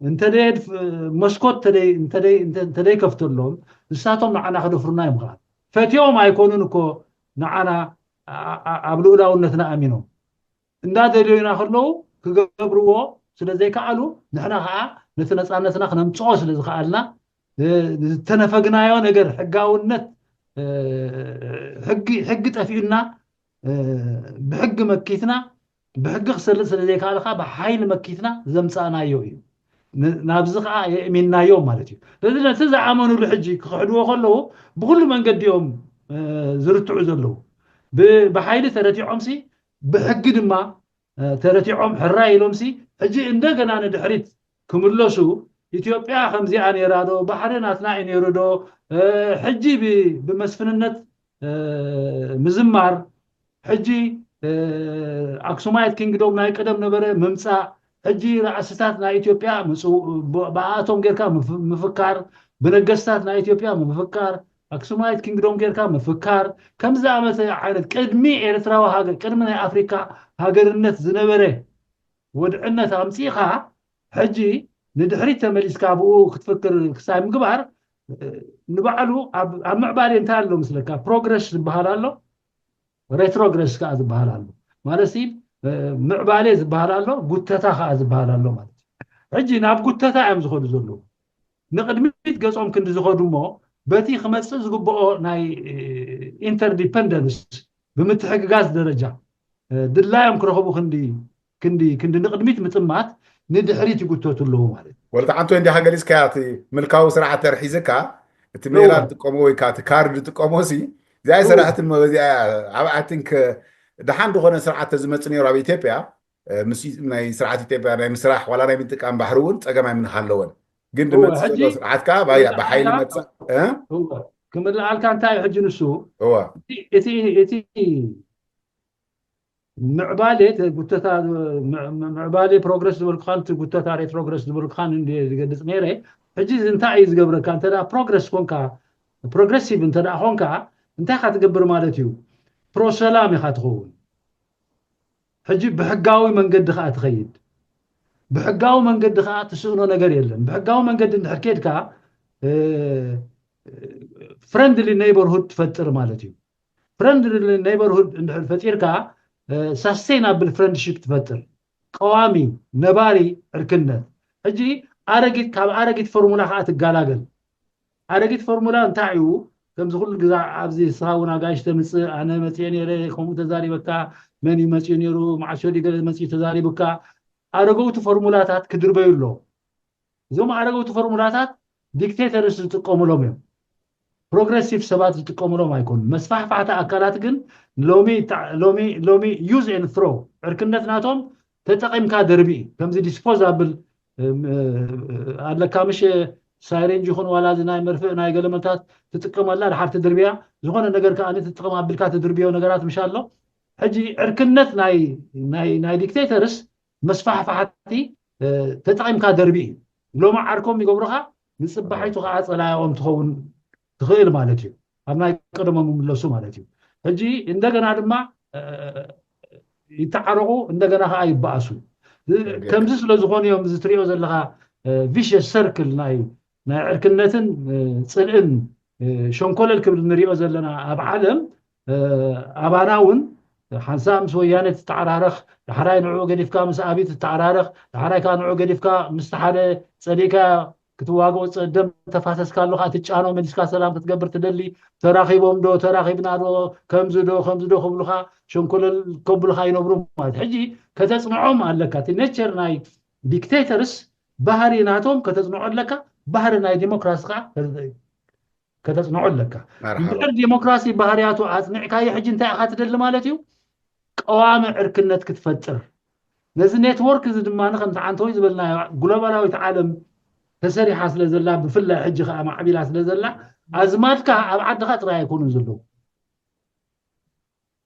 እንተደየድፍ መስኮት እንተደይከፍተሎም ንሳቶም ንዓና ክደፍሩና እዮም። ከዓ ፈትዮም ኣይኮኑን እኮ ንዓና ኣብ ልኡላውነትና ኣሚኖም እንዳደልዩና ከለዉ ክገብርዎ ስለ ዘይከኣሉ ንሕና ከዓ ነቲ ነፃነትና ክነምፅኦ ስለ ዝከኣልና ዝተነፈግናዮ ነገር ሕጋውነት ሕጊ ጠፊኡና ብሕጊ መኪትና ብሕጊ ክሰልጥ ስለ ዘይከኣልካ ብሓይሊ መኪትና ዘምፃእናዮ እዩ። ናብዚ ከዓ የእሚንናዮም ማለት እዩ። ስለዚ ነቲ ዝኣመኑሉ ሕጂ ክኽሕድዎ ከለዉ ብኩሉ መንገዲ እዮም ዝርትዑ ዘለዉ። ብሓይሊ ተረቲዖምሲ ብሕጊ ድማ ተረቲዖም ሕራይ ኢሎምሲ ሕጂ እንደገና ንድሕሪት ክምለሱ ኢትዮጵያ ከምዚኣ ነይራ ዶ ባሕሪ ናትና እዩ ነይሩ ዶ ሕጂ ብመስፍንነት ምዝማር ሕጂ ኣክሱማይት ኪንግዶም ናይ ቀደም ነበረ ምምፃእ ሕጂ ራእስታት ናይ ኢትዮጵያ ብኣቶም ጌርካ ምፍካር ብነገስታት ናይ ኢትዮጵያ ምፍካር ኣክሱማይት ኪንግዶም ጌርካ ምፍካር ከምዚ ዝኣመሰ ዓይነት ቅድሚ ኤርትራዊ ሃገር ቅድሚ ናይ ኣፍሪካ ሃገርነት ዝነበረ ወድዕነት ኣምፂእኻ ሕጂ ንድሕሪት ተመሊስካ ብኡ ክትፍክር ክሳይ ምግባር ንባዕሉ ኣብ ምዕባሌ እንታይ ኣሎ ምስለካ ፕሮግረስ ዝበሃል ኣሎ ሬትሮግረስ ከዓ ዝበሃል ኣሎ ማለት ምዕባሌ ዝበሃል ኣሎ ጉተታ ከዓ ዝበሃል ኣሎ ማለት ሕጂ ናብ ጉተታ እዮም ዝኸዱ ዘለዉ ንቕድሚት ገጾም ክንዲ ዝኸዱ እሞ በቲ ክመፅእ ዝግብኦ ናይ ኢንተርዲፐንደንስ ብምትሕግጋዝ ደረጃ ድላዮም ክረኽቡ ክንዲ ክንዲ ክንዲ ንቕድሚት ምጥማት ንድሕሪት ይጉተቱ ኣለዉ ማለት እዩ። ወልተ ዓንቶ እንዲኻ ገሊፅካያ እቲ ምልካዊ ስርዓት ተርሒዝካ እቲ ሜላ ትጥቀሞ ወይ ከዓ እቲ ካርድ ትጥቀሞ ሲ እዚኣ ስራሕቲ እዚኣ ኣብ ኣቲንክ ደሓን ዝኾነ ስርዓት ተዝመፅ ነይሩ ኣብ ኢትዮጵያ ምስ ናይ ስርዓት ኢትዮጵያ ናይ ምስራሕ ዋላ ናይ ምጥቃም ባሕሪ እውን ፀገም ኣይምንሃለወን ግን ድመፅእ ዘሎ ስርዓት ከዓ ብሓይሊ መፅእ ክምልኣልካ እንታይ እዩ ሕጂ ንሱ እቲ ምዕባሌ ጉተታ ምዕባሌ ፕሮግረስ ዝበልኩኻን እቲ ጉተታ ሬትሮግረስ ዝበልኩኻን እንድየ ዝገልፅ ነይረ ሕጂ እዚ እንታይ እዩ ዝገብረካ እንተ ፕሮግረስ ኮንካ ፕሮግረሲቭ እንተ ኮንካ እንታይ ኢኻ ትገብር ማለት እዩ ፕሮሰላም ኢኻ ትኸውን ሕጂ ብሕጋዊ መንገዲ ከዓ ትኸይድ ብሕጋዊ መንገዲ ከዓ ትስእኖ ነገር የለን ብሕጋዊ መንገዲ እንድሕር ኬድካ ፍረንድሊ ኔይበርሁድ ትፈጥር ማለት እዩ ፍረንድሊ ኔይበርሁድ እንድሕር ፈጢርካ ሳስቴናብል ፍረንድሺፕ ትፈጥር ቀዋሚ ነባሪ ዕርክነት ሕጂ ኣረጊት ካብ ኣረጊት ፎርሙላ ከዓ ትጋላገል ኣረጊት ፎርሙላ እንታይ እዩ ከምዚ ኩሉ ግዛ ኣብዚ ስኻ እውን ኣጋይሽ ተምፅእ ኣነ መፅኤ ነይረ ከምኡ ተዛሪበካ መን እዩ መፅኡ ነይሩ መዓሾ ገለ መፅኡ ተዛሪቡካ ኣረገውቲ ፎርሙላታት ክድርበዩ ኣለዎ እዞም ኣረገውቲ ፎርሙላታት ዲክቴተርስ ዝጥቀሙሎም እዮም ፕሮግረሲቭ ሰባት ዝጥቀሙሎም ኣይኮኑ መስፋሕፋሕቲ ኣካላት ግን ሎሚ ሎሚ ሎሚ use and throw ዕርክነት ናቶም ተጠቒምካ ደርቢ እዩ ከምዚ ዲስፖዛብል ኣለካ ምሽ ሳይሬንጅ ይኹን ዋላ እዚ ናይ መርፍእ ናይ ገለመታት ትጥቀመላ ድሓር ትድርብያ ዝኾነ ነገር ከዓ ትጥቀም ኣቢልካ ትድርብዮ ነገራት ምሽ ኣሎ ሕጂ ዕርክነት ናይ ናይ ዲክቴተርስ መስፋሕፋሕቲ ተጠቒምካ ደርቢ እዩ ሎማ ዓርኮም ይገብሩኻ ንፅባሒቱ ከዓ ፀላያኦም ትኸውን ትኽእል ማለት እዩ ኣብ ናይ ቀደሞም ምለሱ ማለት እዩ ሕጂ እንደገና ድማ ይተዓረቑ፣ እንደገና ከዓ ይበኣሱ። ከምዚ ስለ ዝኾኑ እዮም እዚ ትሪኦ ዘለኻ vicious circle ናይ ናይ ዕርክነትን ጽልእን ሸንኮለል ክብል ንሪኦ ዘለና ኣብ ዓለም። ኣባና እውን ሓንሳብ ምስ ወያነ ትተዓራረኽ፣ ዳሕራይ ንዕኡ ገዲፍካ ምስ ኣብይ ትተዓራረኽ፣ ዳሕራይ ከዓ ንዕኡ ገዲፍካ ምስቲ ሓደ ጸሊእካ ክትዋግኦ ደም ተፋሰስካ ኣለኻ፣ ትጫኖ መሊስካ ሰላም ክትገብር ትደሊ፣ ተራኺቦም ዶ ተራኺብና ዶ ከምዚ ዶ ከምዚ ዶ ክብሉኻ ሸንኮለል ከብሉኻ ይነብሩ ማለት። ሕጂ ከተጽንዖም ኣለካ። እቲ ኔቸር ናይ ዲክቴተርስ ባህሪ ናቶም ከተጽንዖ ኣለካ፣ ባህሪ ናይ ዲሞክራሲ ከዓ ከተጽንዖ ኣለካ። እንድሕር ዲሞክራሲ ባህርያቱ ኣጽኒዕካዮ ሕጂ እንታይ ኢኻ ትደሊ ማለት እዩ? ቀዋሚ ዕርክነት ክትፈጥር። ነዚ ኔትወርክ እዚ ድማ ከምቲ ዓንተወይ ዝበልናዮ ግሎባላዊት ዓለም ተሰሪሓ ስለ ዘላ፣ ብፍላይ ሕጂ ከዓ ማዕቢላ ስለ ዘላ፣ ኣዝማድካ ኣብ ዓድኻ ጥራይ ኣይኮኑን ዘለዉ።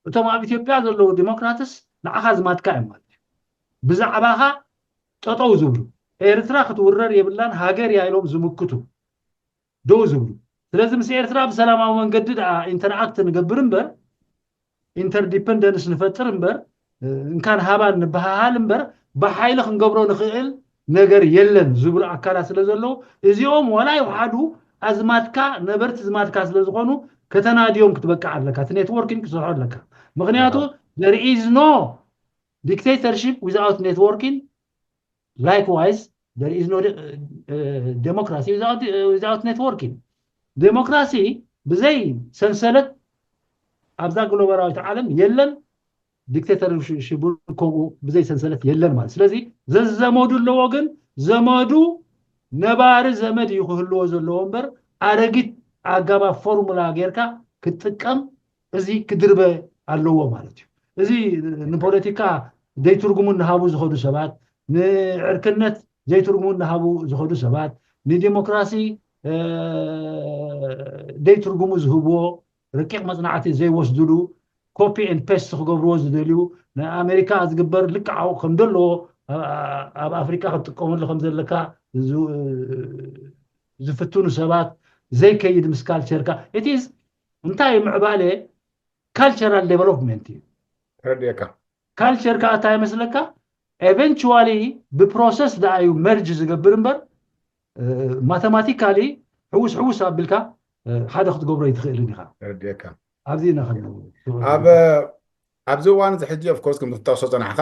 እቶም ኣብ ኢትዮጵያ ዘለዉ ዲሞክራትስ ንዓኻ ኣዝማድካ እዮም ማለት እዩ። ብዛዕባኻ ጠጠው ዝብሉ፣ ኤርትራ ክትውረር የብላን ሃገር እያ ኢሎም ዝምክቱ ደው ዝብሉ። ስለዚ ምስ ኤርትራ ብሰላማዊ መንገዲ ደኣ ኢንተርኣክት ንገብር እምበር፣ ኢንተርዲፐንደንስ ንፈጥር እምበር፣ እንካን ሃባን ንበሃሃል እምበር፣ ብሓይሊ ክንገብሮ ንኽእል ነገር የለን ዝብሉ ኣካላት ስለ ዘለዉ፣ እዚኦም ዋላ ይውሓዱ ኣዝማድካ ነበርቲ ዝማድካ ስለ ዝኾኑ ከተናድዮም ክትበቅዕ ኣለካ። እቲ ኔትወርኪንግ ክትሰርሖ ኣለካ። ምክንያቱ there is no dictatorship without networking. Likewise, there is no de- uh, democracy without, uh, without networking. ዴሞክራሲ ብዘይ ሰንሰለት ኣብዛ ግሎባላዊት ዓለም የለን። ዲክቴተርሽፕ እውን ከምኡ ብዘይ ሰንሰለት የለን ማለት። ስለዚ ዘዘመዱ ኣለዎ፣ ግን ዘመዱ ነባሪ ዘመድ እዩ ክህልዎ ዘለዎ እምበር ኣረጊት ኣገባብ ፎርሙላ ጌርካ ክትጥቀም እዚ ክድርበ ኣለዎ ማለት እዩ። እዚ ንፖለቲካ ዘይትርጉሙ እናሃቡ ዝኸዱ ሰባት፣ ንዕርክነት ዘይትርጉሙ እናሃቡ ዝኸዱ ሰባት፣ ንዲሞክራሲ ዘይትርጉሙ ዝህብዎ ረቂቕ መፅናዕቲ ዘይወስድሉ፣ ኮፒ ኤንድ ፔስት ክገብርዎ ዝደልዩ፣ ንኣሜሪካ ዝግበር ልክዓው ከም ዘለዎ ኣብ ኣፍሪካ ክትጥቀመሉ ከም ዘለካ ዝፍትኑ ሰባት ዘይከይድ ምስ ካልቸርካ ኢትስ እንታይ ምዕባለ ካልቸራል ዴቨሎፕመንት እዩ። ረድኤካ ካልቸር ከዓ እንታይ ይመስለካ? ኤቨንቹዋሊ ብፕሮሰስ ደኣ እዩ መርጅ ዝገብር እምበር ማተማቲካሊ ሕውስ ሕውስ ኣቢልካ ሓደ ክትገብሮ ይትኽእልን ኢኻ። ረድኤካ ኣብዚ ኢና ከለዉ ኣብ ኣብዚ እዋን እዚ ሕጂ ኦፍኮርስ ከም ትጠቕሶ ፀናሕካ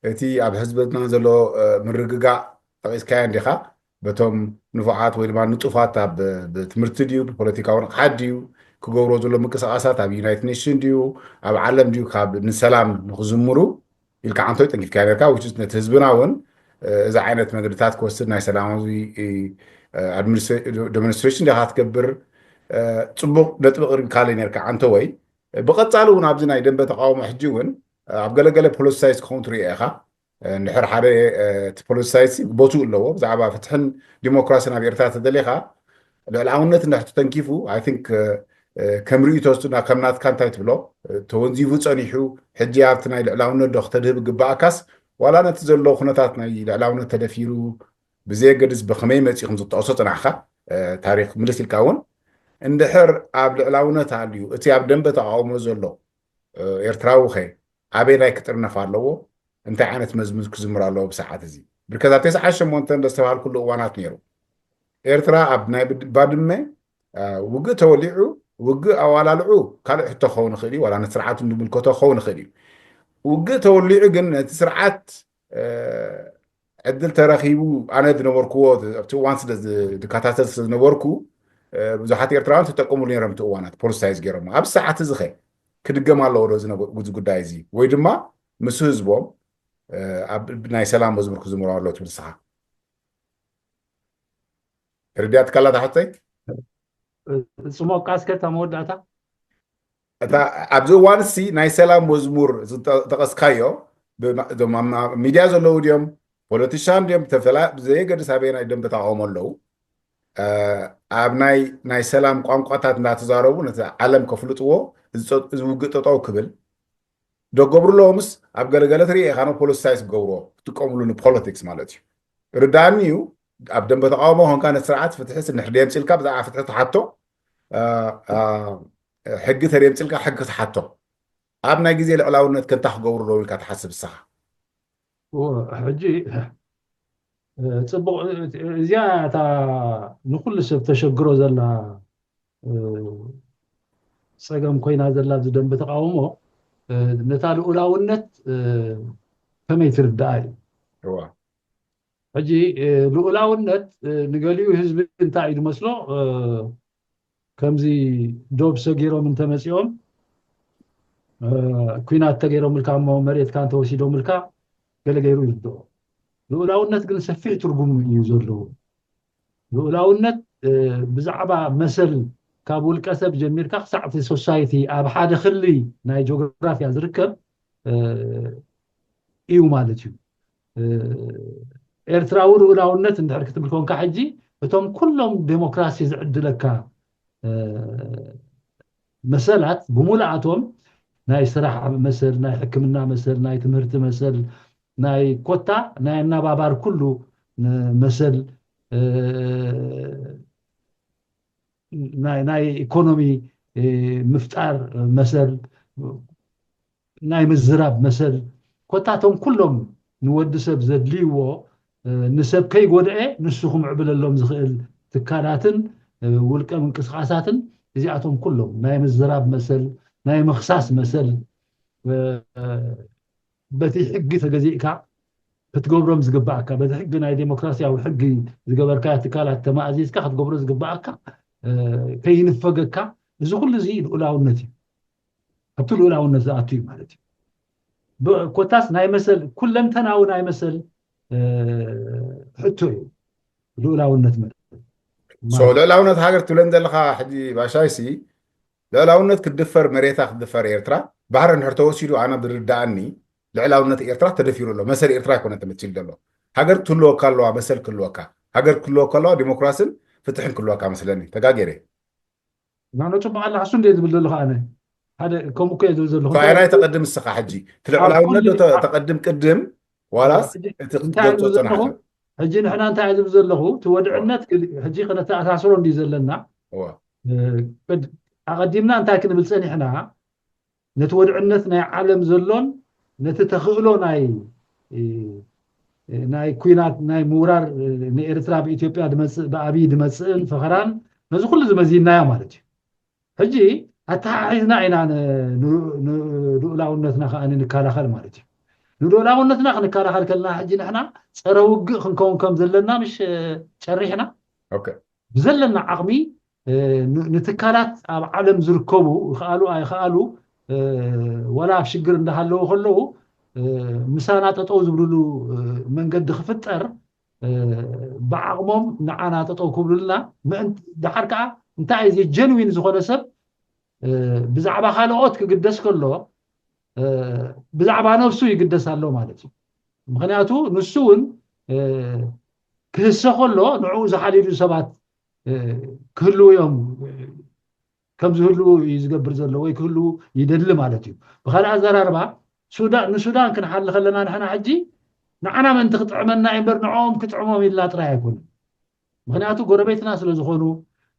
እቲ ኣብ ህዝብና ዘሎ ምርግጋእ ጠቒስካዮ እንዲኻ። በቶም ንፉዓት ወይ ድማ ንጡፋት ኣብ ብትምህርቲ ድዩ ብፖለቲካዊ ንቕሓት ድዩ ክገብሮ ዘሎ ምንቅስቃሳት ኣብ ዩናይትድ ኔሽን ድዩ ኣብ ዓለም ድዩ ካብ ንሰላም ንክዝምሩ ኢልካ ዓንቶይ ጠንኪፍካዮ ነርካ። ነቲ ህዝብና እውን እዚ ዓይነት መገድታት ክወስድ ናይ ሰላማዊ ዴሞንስትሬሽን ዲኻ ክትገብር ፅቡቅ ነጥቢ ቅሪብካለይ ነርካ ዓንተወይ። ብቐፃሊ እውን ኣብዚ ናይ ደንበ ተቃውሞ ሕጂ እውን ኣብ ገለገለ ፖለቲሳይዝ ክኸውን ትሪኦ ኢኻ። እንድሕር ሓደ እቲ ፖለቲሳይዝ ቦትኡ ኣለዎ ብዛዕባ ፍትሕን ዲሞክራሲን ኣብ ኤርትራ ተደሊኻ ልዕላውነት እንድሕር ተተንኪፉ ኣይ ቲንክ ከም ርእይቶ ስቱና ከም ናትካ እንታይ ትብሎ ተወንዚፉ ፀኒሑ ሕጂ ኣብቲ ናይ ልዕላውነት ዶ ክተድህብ ግባኣካስ ዋላ ነቲ ዘሎ ኩነታት ናይ ልዕላውነት ተደፊሩ ብዘየገድስ ብኸመይ መፂኹም ዝጠቕሶ ፅናሕካ ታሪክ ምልስ ኢልካ እውን እንድሕር ኣብ ልዕላውነት ኣልዩ እቲ ኣብ ደንበ ተቃውሞ ዘሎ ኤርትራዊ ኸ ኣበይ ናይ ክጥርነፍ ኣለዎ እንታይ ዓይነት መዝሙር ክዝምር ኣለዎ ብሰዓት እዚ ብርከት ኣብ ተስዓ ሸሞንተ እንደስተባሃልኩሉ እዋናት ነይሩ ኤርትራ ኣብ ናይ ባድመ ውግእ ተወሊዑ ውግእ ኣዋላልዑ ካልእ ሕቶ ክኸውን ይኽእል እዩ ዋላ ነቲ ስርዓት እንድምልከቶ ክኸውን ይኽእል እዩ ውግእ ተወሊዑ ግን ነቲ ስርዓት ዕድል ተረኺቡ ኣነ ዝነበርኩዎ ኣብቲ እዋን ስለ ዝከታተል ስለ ዝነበርኩ ብዙሓት ኤርትራውያን ተጠቀሙሉ ነይሮም እቲ እዋናት ፖለቲሳይዝ ገይሮም ኣብ ሰዓት እዚ ኸ ክድገም ኣለዎ ዶ እዚ ጉዳይ እዚ ወይ ድማ ምስ ህዝቦም ኣብ ናይ ሰላም መዝሙር ክዝምሩ ኣለዎ ትብል ንስኻ ርድያትካ ኣላ ታሕተይ ፅሞቃ እስከ እታ መወዳእታ እታ ኣብዚ እዋን ሲ ናይ ሰላም መዝሙር ዝጠቀስካዮ ሚድያ ዘለዉ ድዮም ፖለቲሻን ድዮም ብዘየገድስ ኣበየ ናይ ደንበ ተቃውሞ ኣለዉ ኣብ ናይ ናይ ሰላም ቋንቋታት እንዳተዛረቡ ነቲ ዓለም ከፍልጥዎ እዚ ውግእ ጠጠው ክብል ዶ ገብሩ ኣለዎምስ ኣብ ገለገለ ትርኢ ኢኻ ፖለቲሳይዝ ክገብርዎ ክጥቀምሉ ንፖለቲክስ ማለት እዩ ርዳኒ እዩ ኣብ ደንበ ተቃውሞ ኮንካ ነቲ ስርዓት ፍትሒ ስንሕድ የምፅልካ ብዛዕባ ፍትሒ ትሓቶ ሕጊ ተደምፅልካ ሕጊ ትሓቶ ኣብ ናይ ግዜ ልዕላውነት ከ እንታይ ክገብሩ ኣለዉ ኢልካ ትሓስብ ንስኻ? ሕጂ ጽቡቕ፣ እዚኣ እታ ንኩሉ ሰብ ተሸግሮ ዘላ ጸገም ኮይና ዘላ ኣብዚ ደንበ ተቃውሞ፣ ነታ ልኡላውነት ከመይ ትርዳኣ እዩ። ሕጂ ልኡላውነት ንገሊኡ ህዝቢ እንታይ እዩ ዝመስሎ? ከምዚ ዶብ ሰጊሮም እንተመፂኦም፣ ኩናት ተገይሮምልካ እሞ መሬትካ እንተወሲዶምልካ ገለ ገይሩ ይርድኦ። ልኡላውነት ግን ሰፊሕ ትርጉም እዩ ዘለዎ። ልኡላውነት ብዛዕባ መሰል ካብ ውልቀ ሰብ ጀሚርካ ክሳዕ እቲ ሶሳይቲ ኣብ ሓደ ክሊ ናይ ጂኦግራፊያ ዝርከብ እዩ ማለት እዩ። ኤርትራዊ ልኡላውነት እንድሕር ክትብል ኮንካ ሕጂ እቶም ኩሎም ዴሞክራሲ ዝዕድለካ መሰላት ብሙሉኣቶም ናይ ስራሕ መሰል፣ ናይ ሕክምና መሰል፣ ናይ ትምህርቲ መሰል፣ ናይ ኮታ ናይ ኣናባባር ኩሉ መሰል፣ ናይ ኢኮኖሚ ምፍጣር መሰል፣ ናይ ምዝራብ መሰል፣ ኮታቶም ኩሎም ንወዲ ሰብ ዘድልይዎ ንሰብ ከይጎድአ ንሱ ክምዕብለሎም ዝኽእል ትካላትን ውልቀ ምንቅስቃሳትን እዚኣቶም ኩሎም ናይ ምዝራብ መሰል፣ ናይ ምኽሳስ መሰል፣ በቲ ሕጊ ተገዚእካ ክትገብሮም ዝግባኣካ፣ በቲ ሕጊ ናይ ዴሞክራሲያዊ ሕጊ ዝገበርካ ትካላት ተማእዚዝካ ክትገብሮ ዝግባኣካ ከይንፈገካ፣ እዚ ኩሉ እዚ ልኡላውነት እዩ። ኣብቲ ልኡላውነት ዝኣቱ እዩ ማለት እዩ። ኮታስ ናይ መሰል፣ ኩለንተናዊ ናይ መሰል ሕቶ እዩ ልኡላውነት ማለት። ልኡላውነት ሃገር ትብለን ዘለካ ሕጂ ባሻይሲ፣ ልኡላውነት ክትድፈር፣ መሬታ ክትድፈር ኤርትራ፣ ባሕሪ እንድሕር ተወሲዱ ኣነ ብርድኣኒ ልዕላውነት ኤርትራ ተደፊሩ ኣሎ። መሰል ኤርትራ ኣይኮነ ተመሲሉ ዘሎ። ሃገር ክትህልወካ ኣለዋ፣ መሰል ክህልወካ፣ ሃገር ክትህልወካ ኣለዋ፣ ዲሞክራስን ፍትሕን ክህልወካ መስለኒ። ተጋጌረ። ናኖ ጽቡቕ ኣላ፣ እሱ እንደ ዝብል ዘለኹ ኣነ ሓደ ከምኡ እኮ እየ ዝብል ዘለኹ። እንታይ እንታይ ተቐድም እስኻ ሕጂ? እቲ ልዕላውነት ዶ ተ- ተቐድም ቅድም ዋላስ እቲ ክትገልጾ ጽናሕካ? ሕጂ ንሕና እንታይ ዝብል ዘለኹ፣ እቲ ወድዕነት ግን ሕጂ ክነተኣሳስሮ እንዲ ዘለና። ኣቐዲምና እንታይ ክንብል ጸኒሕና፣ ነቲ ወድዕነት ናይ ዓለም ዘሎን ነቲ ተኽእሎ ናይ ናይ ኩናት ናይ ምውራር ንኤርትራ ብኢትዮጵያ ድመጽእ ብኣብይ ድመጽእን ፈኸራን ነዚ ኩሉ ዝመዚናዮ ማለት እዩ። ሕጂ ኣተሓሒዝና ኢና ንልኡላውነትና ከዓ ንከላኸል ማለት እዩ። ንልኡላውነትና ክንከላኸል ከለና ሕጂ ንሕና ፀረ ውግእ ክንከውን ከም ዘለና ምሽ ጨሪሕና ብዘለና ዓቕሚ ንትካላት ኣብ ዓለም ዝርከቡ ይኸኣሉ ኣይኸኣሉ ወላ ኣብ ሽግር እንዳሃለዉ ከለዉ ምሳና ጠጠው ዝብልሉ መንገዲ ክፍጠር ብዓቕሞም ንዓና ጠጠው ክብሉልና ምእንቲ ደሓር ከዓ እንታይ እዚ ጀንዊን ዝኾነ ሰብ ብዛዕባ ካልኦት ክግደስ ከሎ ብዛዕባ ነብሱ ይግደስ ኣሎ ማለት እዩ። ምክንያቱ ንሱ እውን ክህሰ ከሎ ንዕኡ ዝሓልዩ ሰባት ክህልው እዮም ከም ዝህልው እዩ ዝገብር ዘሎ ወይ ክህልው ይደሊ ማለት እዩ። ብካልእ ኣዘራርባ ንሱዳን ክንሓሊ ከለና ንሕና ሕጂ ንዓና ምእንቲ ክጥዕመና እምበር ንዕኦም ክጥዕሞም ኢልና ጥራይ ኣይኮኑን። ምክንያቱ ጎረቤትና ስለ ዝኾኑ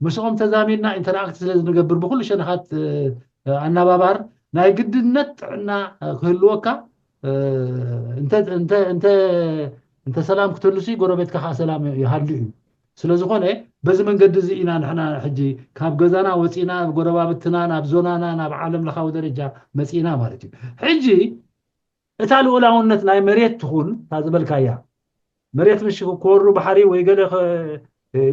ምስኦም ተዛሚድና ኢንተራክት ስለ ዝንገብር ብኩሉ ሸነኻት ኣናባባር ናይ ግድነት ጥዕና ክህልወካ እንተ ሰላም ክትህሉሲ ጎረቤትካ ከዓ ሰላም ይሃሉ እዩ። ስለዝኾነ በዚ መንገዲ እዚ ኢና ንሕና ሕጂ ካብ ገዛና ወፂና ኣብ ጎረባብትና ናብ ዞናና ናብ ዓለም ለኻዊ ደረጃ መፂና ማለት እዩ። ሕጂ እታ ልኡላውነት ናይ መሬት ትኹን እታ ዝበልካያ መሬት ምሽ ክወሩ ባሕሪ ወይ ገለ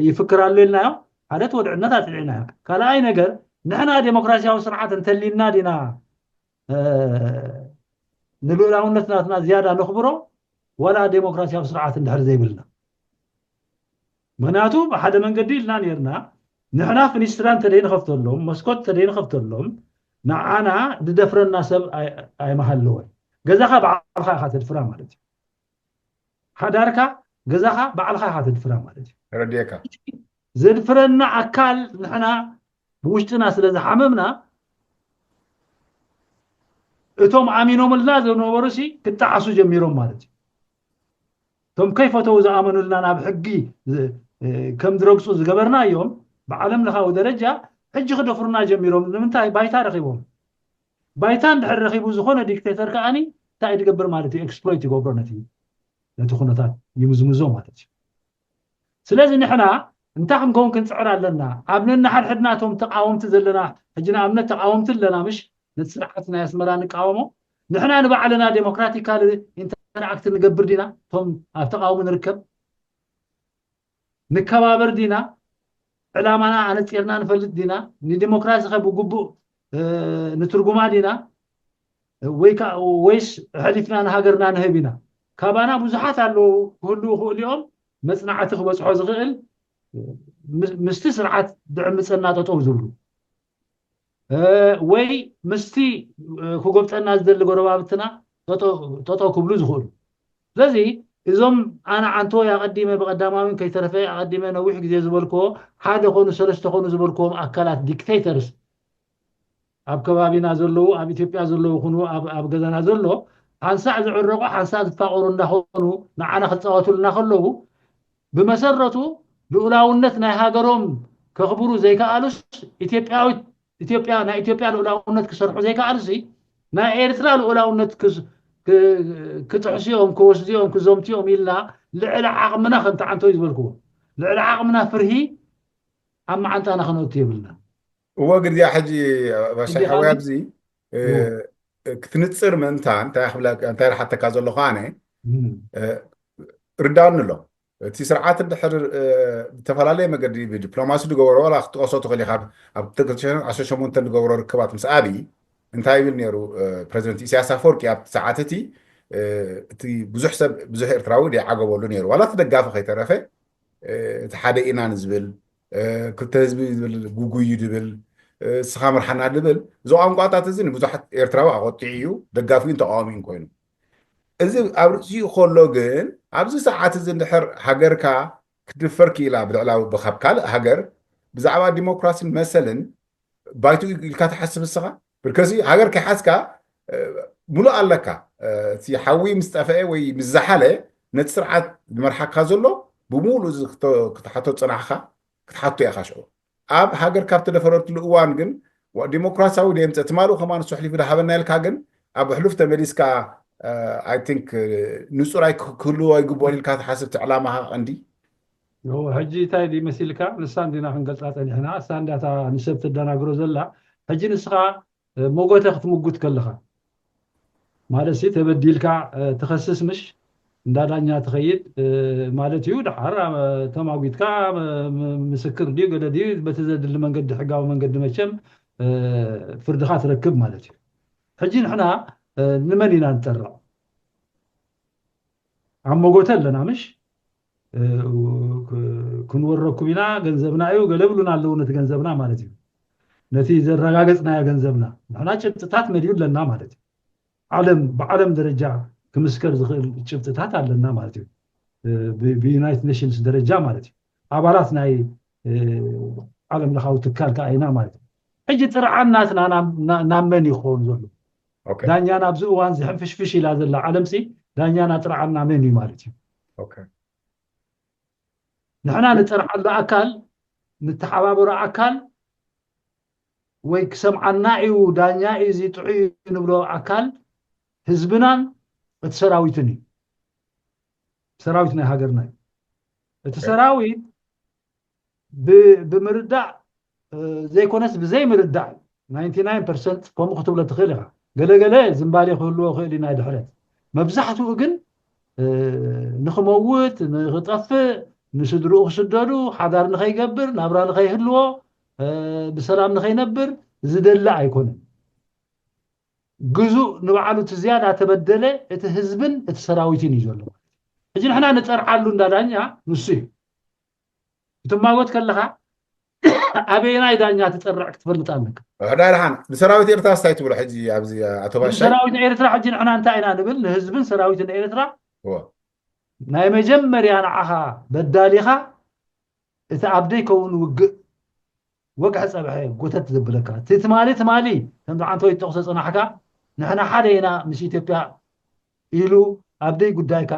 ይፍክር ኣሎ ኢልናዮ ሓደ ተወድዕነት ኣፅሊዕናዮ። ካልኣይ ነገር ንሕና ዴሞክራሲያዊ ስርዓት እንተሊና ዲና ንልኡላውነት ናትና ዝያዳ ነኽብሮ ዋላ ዴሞክራሲያዊ ስርዓት እንድሕር ዘይብልና። ምክንያቱ ብሓደ መንገዲ ኢልና ነርና ንሕና ፍኒስትራ እንተደይንኸፍተሎም መስኮት እንተደይንኸፍተሎም ንዓና ድደፍረና ሰብ ኣይመሃለወን። ገዛኻ ባዕልኻ ኢኻ ተድፍራ ማለት እዩ። ሓዳርካ ገዛኻ ባዕልኻ ኢኻ ተድፍራ ማለት እዩ። ረድየካ ዘድፍረና ኣካል ንሕና ብውሽጥና ስለ ዝሓመምና እቶም ኣሚኖምልና ዝነበሩ ሲ ክጠዓሱ ጀሚሮም ማለት እዩ። እቶም ከይፈተው ዝኣመኑልና ናብ ሕጊ ከም ዝረግፁ ዝገበርና እዮም ብዓለም ለኻዊ ደረጃ ሕጂ ክደፍሩና ጀሚሮም። ንምንታይ ባይታ ረኺቦም ባይታ እንድሕር ረኺቡ ዝኾነ ዲክቴተር ከዓኒ እንታይ እዩ ዝገብር ማለት እዩ? ኤክስፕሎይት ይገብሮ ነቲ ነቲ ኩነታት ይምዝምዞ ማለት እዩ። ስለዚ ንሕና እንታይ ክንከውን ክንፅዕር ኣለና? ኣብ ነንሓድሕድና እቶም ተቃወምቲ ዘለና ሕጂ ንኣብነት ተቃወምቲ ኣለና ምሽ ነቲ ስርዓት ናይ ኣስመራ ንቃወሞ ንሕና ንባዕልና ዴሞክራቲካል ኢንተራክት ንገብር ዲና እቶም ኣብ ተቃውሞ ንርከብ ንከባበር ዲና ዕላማና ኣነፂርና ንፈልጥ ዲና ንዲሞክራሲ ከ ብግቡእ ንትርጉማ ዲና ወይስ ኣሕሊፍና ንሃገርና ንህብ ኢና ካባና ብዙሓት ኣለዉ ክህልዉ ክእሉ እዮም መፅናዕቲ ክበፅሖ ዝኽእል ምስቲ ስርዓት ድዕምፀና ጠጠው ዝብሉ ወይ ምስቲ ክጎብጠና ዝደሊ ጎረባብትና ጠጠው ክብሉ ዝኽእሉ ስለዚ እዞም ኣነ ዓንቶ ኣቀዲመ ብቀዳማዊን ከይተረፈ ኣቀዲመ ነዊሕ ግዜ ዝበልክዎ ሓደ ኮኑ ሰለስተ ኮኑ ዝበልክዎም ኣካላት ዲክቴተርስ ኣብ ከባቢና ዘለዉ ኣብ ኢትዮጵያ ዘለዉ ኩኑ ኣብ ገዛና ዘሎ ሓንሳእ ዝዕረቁ ሓንሳእ ዝፋቀሩ እንዳኾኑ ንዓና ክፃወቱልና ከለዉ ብመሰረቱ ልኡላውነት ናይ ሃገሮም ከኽብሩ ዘይከኣሉስ ኢትዮጵያዊት ኢትዮጵያ ናይ ኢትዮጵያ ልኡላውነት ክሰርሑ ዘይከኣሉሲ ናይ ኤርትራ ልኡላውነት ክጥሕሱ እዮም ክወስዱ እዮም ክዘምቱ እዮም ኢልና ልዕሊ ዓቕምና ከምቲ ዓንቶይ ዝበልክዎ ልዕሊ ዓቕምና ፍርሂ ኣብ መዓንጣና ከነእቱ የብልና እወ ግድያ ሕጂ ባሻይ ሓወይ ኣብዚ ክትንፅር ምእንታን እንታይ ክብላ እንታይ ሓተካ ዘለኹ ኣነ ርዳኒ ኣሎ እቲ ስርዓት እንድሕር ብተፈላለየ መገዲ ብዲፕሎማሲ ዝገበሮ ዋላ ክትጠቅሶ ትኽእል ኢኻ ኣብ ዓሰርተ ሸሞንተ ዝገበሮ ርክባት ምስ ኣብይ እንታይ ይብል ነይሩ ፕረዚደንት ኢሳያስ ኣፈወርቂ ኣብቲ ሰዓት እቲ እቲ ብዙሕ ሰብ ብዙሕ ኤርትራዊ ደይዓገበሉ ነይሩ ዋላ እቲ ደጋፊ ከይተረፈ እቲ ሓደ ኢና ንዝብል ክልተ ህዝቢ ዝብል ጉጉይ ድብል ስኻ ምርሓና ድብል እዚ ቋንቋታት እዚ ንብዙሓት ኤርትራዊ ኣቆጢዑ እዩ ደጋፊውን ተቃዋሚን ኮይኑ እዚ ኣብ ርእሲኡ ከሎ ግን ኣብዚ ሰዓት እዚ እንድሕር ሃገርካ ክትድፈር ክኢላ ብልዕላዊ ብካብ ካልእ ሃገር ብዛዕባ ዲሞክራሲን መሰልን ባይቱ ኢልካ ትሓስብ እስኻ ብርከዚ ሃገር ከይሓዝካ ሙሉእ ኣለካ እቲ ሓዊ ምስ ጠፍአ ወይ ምስ ዝሓለ ነቲ ስርዓት ዝመርሓካ ዘሎ ብሙሉእ ክትሓቶ ዝፅናሕካ ክትሓቶ ኢኻ ሽዑ ኣብ ሃገር ካብ ተደፈረትሉ እዋን ግን ዲሞክራሲያዊ ደየምፀ ትማሉ ከማን እሱ ኣሕሊፉ ዳሃበና ኢልካ ግን ኣብ ሕሉፍ ተመሊስካ I think ንፁር ኣይክህልዎ ኣይግብኦን ኢልካ ትሓስብ እቲ ዕላማኻ ቀንዲ ሕጂ እንታይ ድዩ መሲልካ ንሳ እንዲና ክንገልፃ ፀኒሕና እሳ እንዳታ ንሰብ ትደናግሮ ዘላ ሕጂ ንስኻ ሞጎተ ክትምጉት ከለኻ ማለት ሲ ተበዲልካ ትኸስስ ምሽ እንዳዳኛ ትኸይድ ማለት እዩ ድሓር ተማጒትካ ምስክር ድዩ ገለ ድዩ በቲ ዘድሊ መንገዲ ሕጋዊ መንገዲ መቸም ፍርድኻ ትረክብ ማለት እዩ ሕጂ ንሕና ንመን ኢና ንጠርዕ ኣብ ሞጎተ ኣለና ምሽ ክንወረኩም ኢና ገንዘብና እዩ ገለ ብሉና ኣለዉ ነቲ ገንዘብና ማለት እዩ ነቲ ዘረጋገፅናዮ ገንዘብና ንሕና ጭብጥታት መሊኡ ኣለና ማለት እዩ ዓለም ብዓለም ደረጃ ክምስከር ዝኽእል ጭብጥታት ኣለና ማለት እዩ ብዩናይትድ ኔሽንስ ደረጃ ማለት እዩ ኣባላት ናይ ዓለም ለኻዊ ትካል ከዓ ኢና ማለት እዩ ሕጂ ጥርዓን ናትና ናብ መን ይኸውን ዘሎ ዳኛ ናብዚ እዋን ዝሕንፍሽፍሽ ኢላ ዘላ ዓለምሲ ዳኛና ጥርዓና መን እዩ ማለት እዩ ንሕና ንፀርዓሉ ኣካል ንተሓባበሮ ኣካል ወይ ክሰምዓና እዩ ዳኛ እዩ እዚ ጥዑይ እዩ ንብሎ ኣካል ህዝብናን እቲ ሰራዊትን እዩ ሰራዊት ናይ ሃገርና እዩ እቲ ሰራዊት ብምርዳእ ዘይኮነስ ብዘይምርዳእ ናይንቲ ናይን ፐርሰንት ከምኡ ክትብሎ ትኽእል ኢኻ። ገለገለ ዝምባሌ ክህልዎ ክእል እዩ ናይ ድሕረት። መብዛሕትኡ ግን ንኽመውት፣ ንኽጠፍእ፣ ንስድርኡ ክስደዱ፣ ሓዳር ንኸይገብር፣ ናብራ ንኸይህልዎ፣ ብሰላም ንኸይነብር ዝደሊ ኣይኮነን። ግዙእ ንባዕሉ እቲ ዝያዳ ተበደለ እቲ ህዝብን እቲ ሰራዊትን እዩ ዘሎ። ሕጂ ንሕና ንፀርዓሉ እንዳ ዳኛ ንሱ እዩ። ክትማጎት ከለኻ ኣበየናይ ዳኛ ትፀርዕ ክትፈልጥ ኣለካ። ሕዳይ ደሓን ንሰራዊት ኤርትራ ስታይ ትብሎ ሕጂ ኣብዚ ኣቶ ባሻይ? ንሰራዊት ኤርትራ ሕጂ ንሕና እንታይ ኢና ንብል ንህዝብን ሰራዊትን ኤርትራ ናይ መጀመርያ ንዓኻ በዳሊኻ እቲ ኣብ ደይከውን ውግእ ወግሐ ጸብሐ ጎተት ዘብለካ እቲ ትማሊ ትማሊ ከም ዝዓንተወይ ትጠቕሶ ጽናሕካ ንሕና ሓደ ኢና ምስ ኢትዮጵያ ኢሉ ኣብ ደይ ጉዳይካ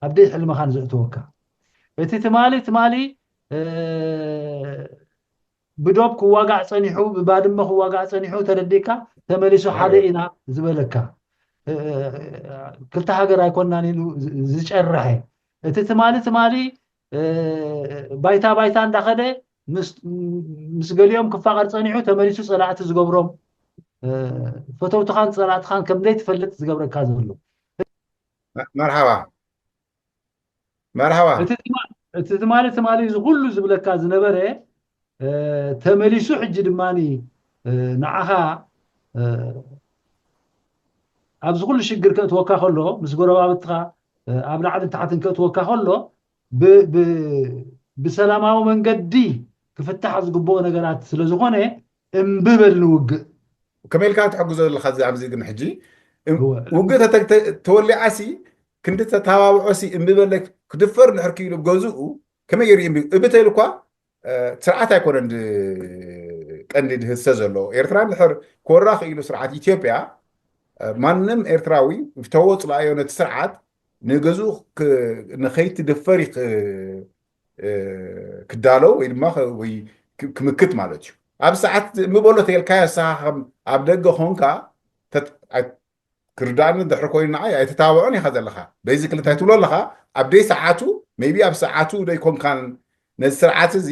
ኣብ ደይ ሕልምኻ ንዘእተወካ እቲ ትማሊ ትማሊ ብዶብ ክዋጋእ ጸኒሑ ብባድመ ክዋጋእ ጸኒሑ ተረዲካ ተመሊሱ ሓደ ኢና ዝበለካ። ክልተ ሃገር ኣይኮናን ኢሉ ዝጨረሐ። እቲ ትማሊ ትማሊ ባይታ ባይታ እንዳኸደ ምስ ገሊኦም ክፋቐር ጸኒሑ ተመሊሱ ጸላእቲ ዝገብሮም፣ ፈተውትኻን ጸላእትኻን ከም ዘይትፈልጥ ዝገብረካ ዘሎ። መርሓባ። መርሓባ። እቲ ትማሊ ትማሊ እዚ ኩሉ ዝብለካ ዝነበረ ተመሊሱ ሕጂ ድማ ንዓኻ ኣብዚ ኩሉ ሽግር ከእትወካ ከሎ፣ ምስ ጎረባብትኻ ኣብ ላዕልን ታሕትን ከእትወካ ከሎ ብሰላማዊ መንገዲ ክፍታሕ ዝግብኦ ነገራት ስለዝኾነ እምቢ በል ንውግእ። ከመይ ኢልካ ትሕግዞ ዘለካ ኣብዚ ግን ሕጂ ውግእ ተወሊዓሲ ክንዲ ተተባብዖሲ እምቢ በለ ክድፈር እንድሕር ክኢሉ ገዝኡ ከመይ ገይሩ እምቢ እቢ ተይሉ እኳ ስርዓት ኣይኮነን ቀንዲ ድህሰ ዘሎ። ኤርትራ እንድሕር ክወራ ክኢሉ ስርዓት ኢትዮጵያ ማንም ኤርትራዊ ዝተወፅላዮ ነቲ ስርዓት ንገዝኡ ንኸይትድፈር ክዳለው ወይ ድማ ክምክት ማለት እዩ። ኣብ ሰዓት እምቢ በሎ ተይልካዮ ንስኻ ከም ኣብ ደገ ኮንካ ክርዳእኒ ድሕሪ ኮይኑ ንዓይ ኣይተታብዖን ኢኻ ዘለኻ። በዚ ክልታይ ትብሎ ኣለኻ ኣብ ደይ ሰዓቱ ሜቢ ኣብ ሰዓቱ ደይኮንካን ነዚ ስርዓት እዚ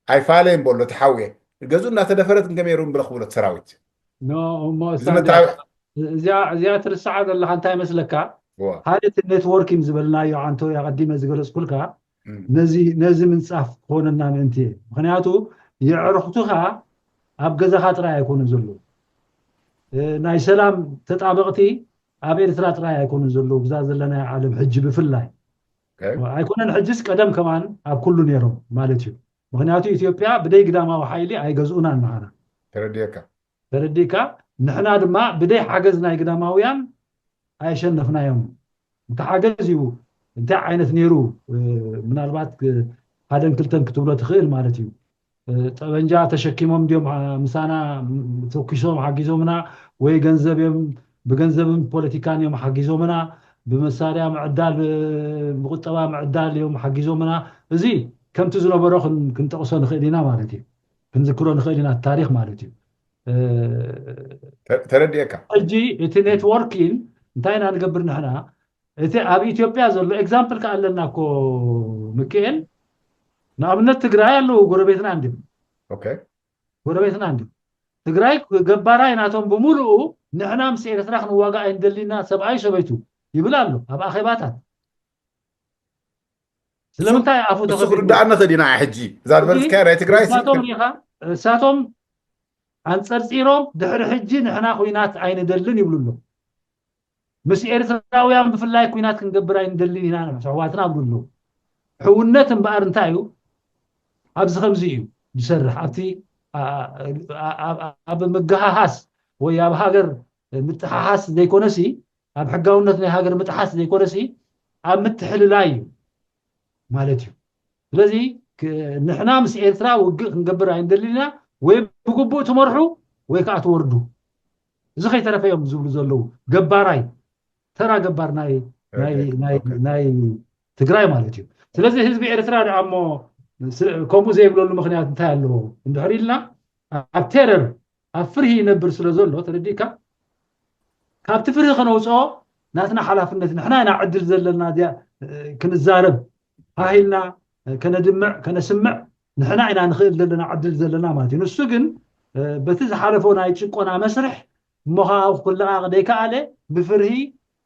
ኣይፋለይን በሎ ተሓውየ ገዝኡ እናተደፈረት እንከመይ ሩ ብረኽብሎ ሰራዊት እዚኣ ትርስዓ ዘለካ እንታይ መስለካ? ሓደ እቲ ኔትወርኪንግ ዝበልናዮ ዓንቶ ኣቐዲመ ዝገለፅኩልካ ነዚ ምንፃፍ ክኾነና ምእንቲ እየ። ምክንያቱ የዕርክቱኻ ኣብ ገዛኻ ጥራይ ኣይኮኑን ዘለዉ። ናይ ሰላም ተጣበቕቲ ኣብ ኤርትራ ጥራይ ኣይኮኑን ዘለዉ፣ ብዛ ዘለናዮ ዓለም ሕጂ ብፍላይ ኣይኮነን። ሕጅስ ቀደም ከማን ኣብ ኩሉ ነይሮም ማለት እዩ። ምክንያቱ ኢትዮጵያ ብደይ ግዳማዊ ሓይሊ ኣይገዝኡናን ንዓና። ተረዲእካ ተረዲእካ። ንሕና ድማ ብደይ ሓገዝ ናይ ግዳማውያን ኣየሸነፍናዮም። እቲ ሓገዝ እዩ እንታይ ዓይነት ነይሩ? ምናልባት ሓደን ክልተን ክትብሎ ትኽእል ማለት እዩ። ጠበንጃ ተሸኪሞም ድዮም ምሳና ተኩሶም ሓጊዞምና ወይ ገንዘብ እዮም ብገንዘብን ፖለቲካን እዮም ሓጊዞምና ብመሳርያ ምዕዳል ብቁጠባ ምዕዳል እዮም ሓጊዞምና። እዚ ከምቲ ዝነበሮ ክንጠቕሶ ንኽእል ኢና ማለት እዩ። ክንዝክሮ ንኽእል ኢና ታሪኽ ማለት እዩ። ተረዲእካ። ሕጂ እቲ ኔትወርኪን እንታይ ኢና ንገብር ንሕና? እቲ ኣብ ኢትዮጵያ ዘሎ ኤግዛምፕል ከ ኣለና እኮ ምክኤል። ንኣብነት ትግራይ ኣለዉ ጎረቤትና እንዲ ኦኬ ጎረቤትና እንዲ ትግራይ ገባራይ ናቶም ብምሉኡ ንሕና ምስ ኤርትራ ክንዋጋ ኣይንደሊና ሰብኣይ ሰበይቱ ይብል ኣሎ ኣብ ኣኼባታት። ስለምንታይ ኣፉ ተኸፊቱ? እሱ ክርዳእና ተዲና ሕጂ እዛ ዝበለስካያ ናይ ትግራይ እሳቶም ሪኻ እሳቶም ኣንፀርፂሮም ድሕሪ ሕጂ ንሕና ኩናት ኣይንደልን ይብሉ ኣለዉ። ምስ ኤርትራውያን ብፍላይ ኩናት ክንገብር ኣይንደልን ኢና ንሕና ኣሕዋትና ይብሉ ኣለዉ። ሕውነት እምበኣር እንታይ እዩ? ኣብዚ ከምዚ እዩ ዝሰርሕ ኣብቲ ኣብ ምግሃሃስ ወይ ኣብ ሃገር ምጥሓሓስ ዘይኮነሲ ኣብ ሕጋውነት ናይ ሃገር ምጥሓስ ዘይኮነሲ ኣብ ምትሕልላይ እዩ ማለት እዩ። ስለዚ ንሕና ምስ ኤርትራ ውግእ ክንገብር ኣይንደልን ኢና። ወይ ብግቡእ ትመርሑ ወይ ከዓ ትወርዱ። እዚ ከይተረፈ እዮም ዝብሉ ዘለዉ ገባራይ ተራ ገባር ናይ ትግራይ ማለት እዩ። ስለዚ ህዝቢ ኤርትራ ደኣ እሞ ከምኡ ዘይብለሉ ምክንያት እንታይ ኣለዎ እንድሕር ኢልና ኣብ ቴረር ኣብ ፍርሂ ይነብር ስለ ዘሎ ተረዲእካ ካብቲ ፍርሂ ከነውፅኦ ናትና ሓላፍነት ንሕና ኢና ዕድል ዘለና እዚኣ ክንዛረብ ሃሂልና ከነድምዕ ከነስምዕ ንሕና ኢና ንኽእል ዘለና ዕድል ዘለና ማለት እዩ። ንሱ ግን በቲ ዝሓለፎ ናይ ጭቆና መስርሕ እሞ ከዓ ክለቓቕ ዘይከኣለ ብፍርሂ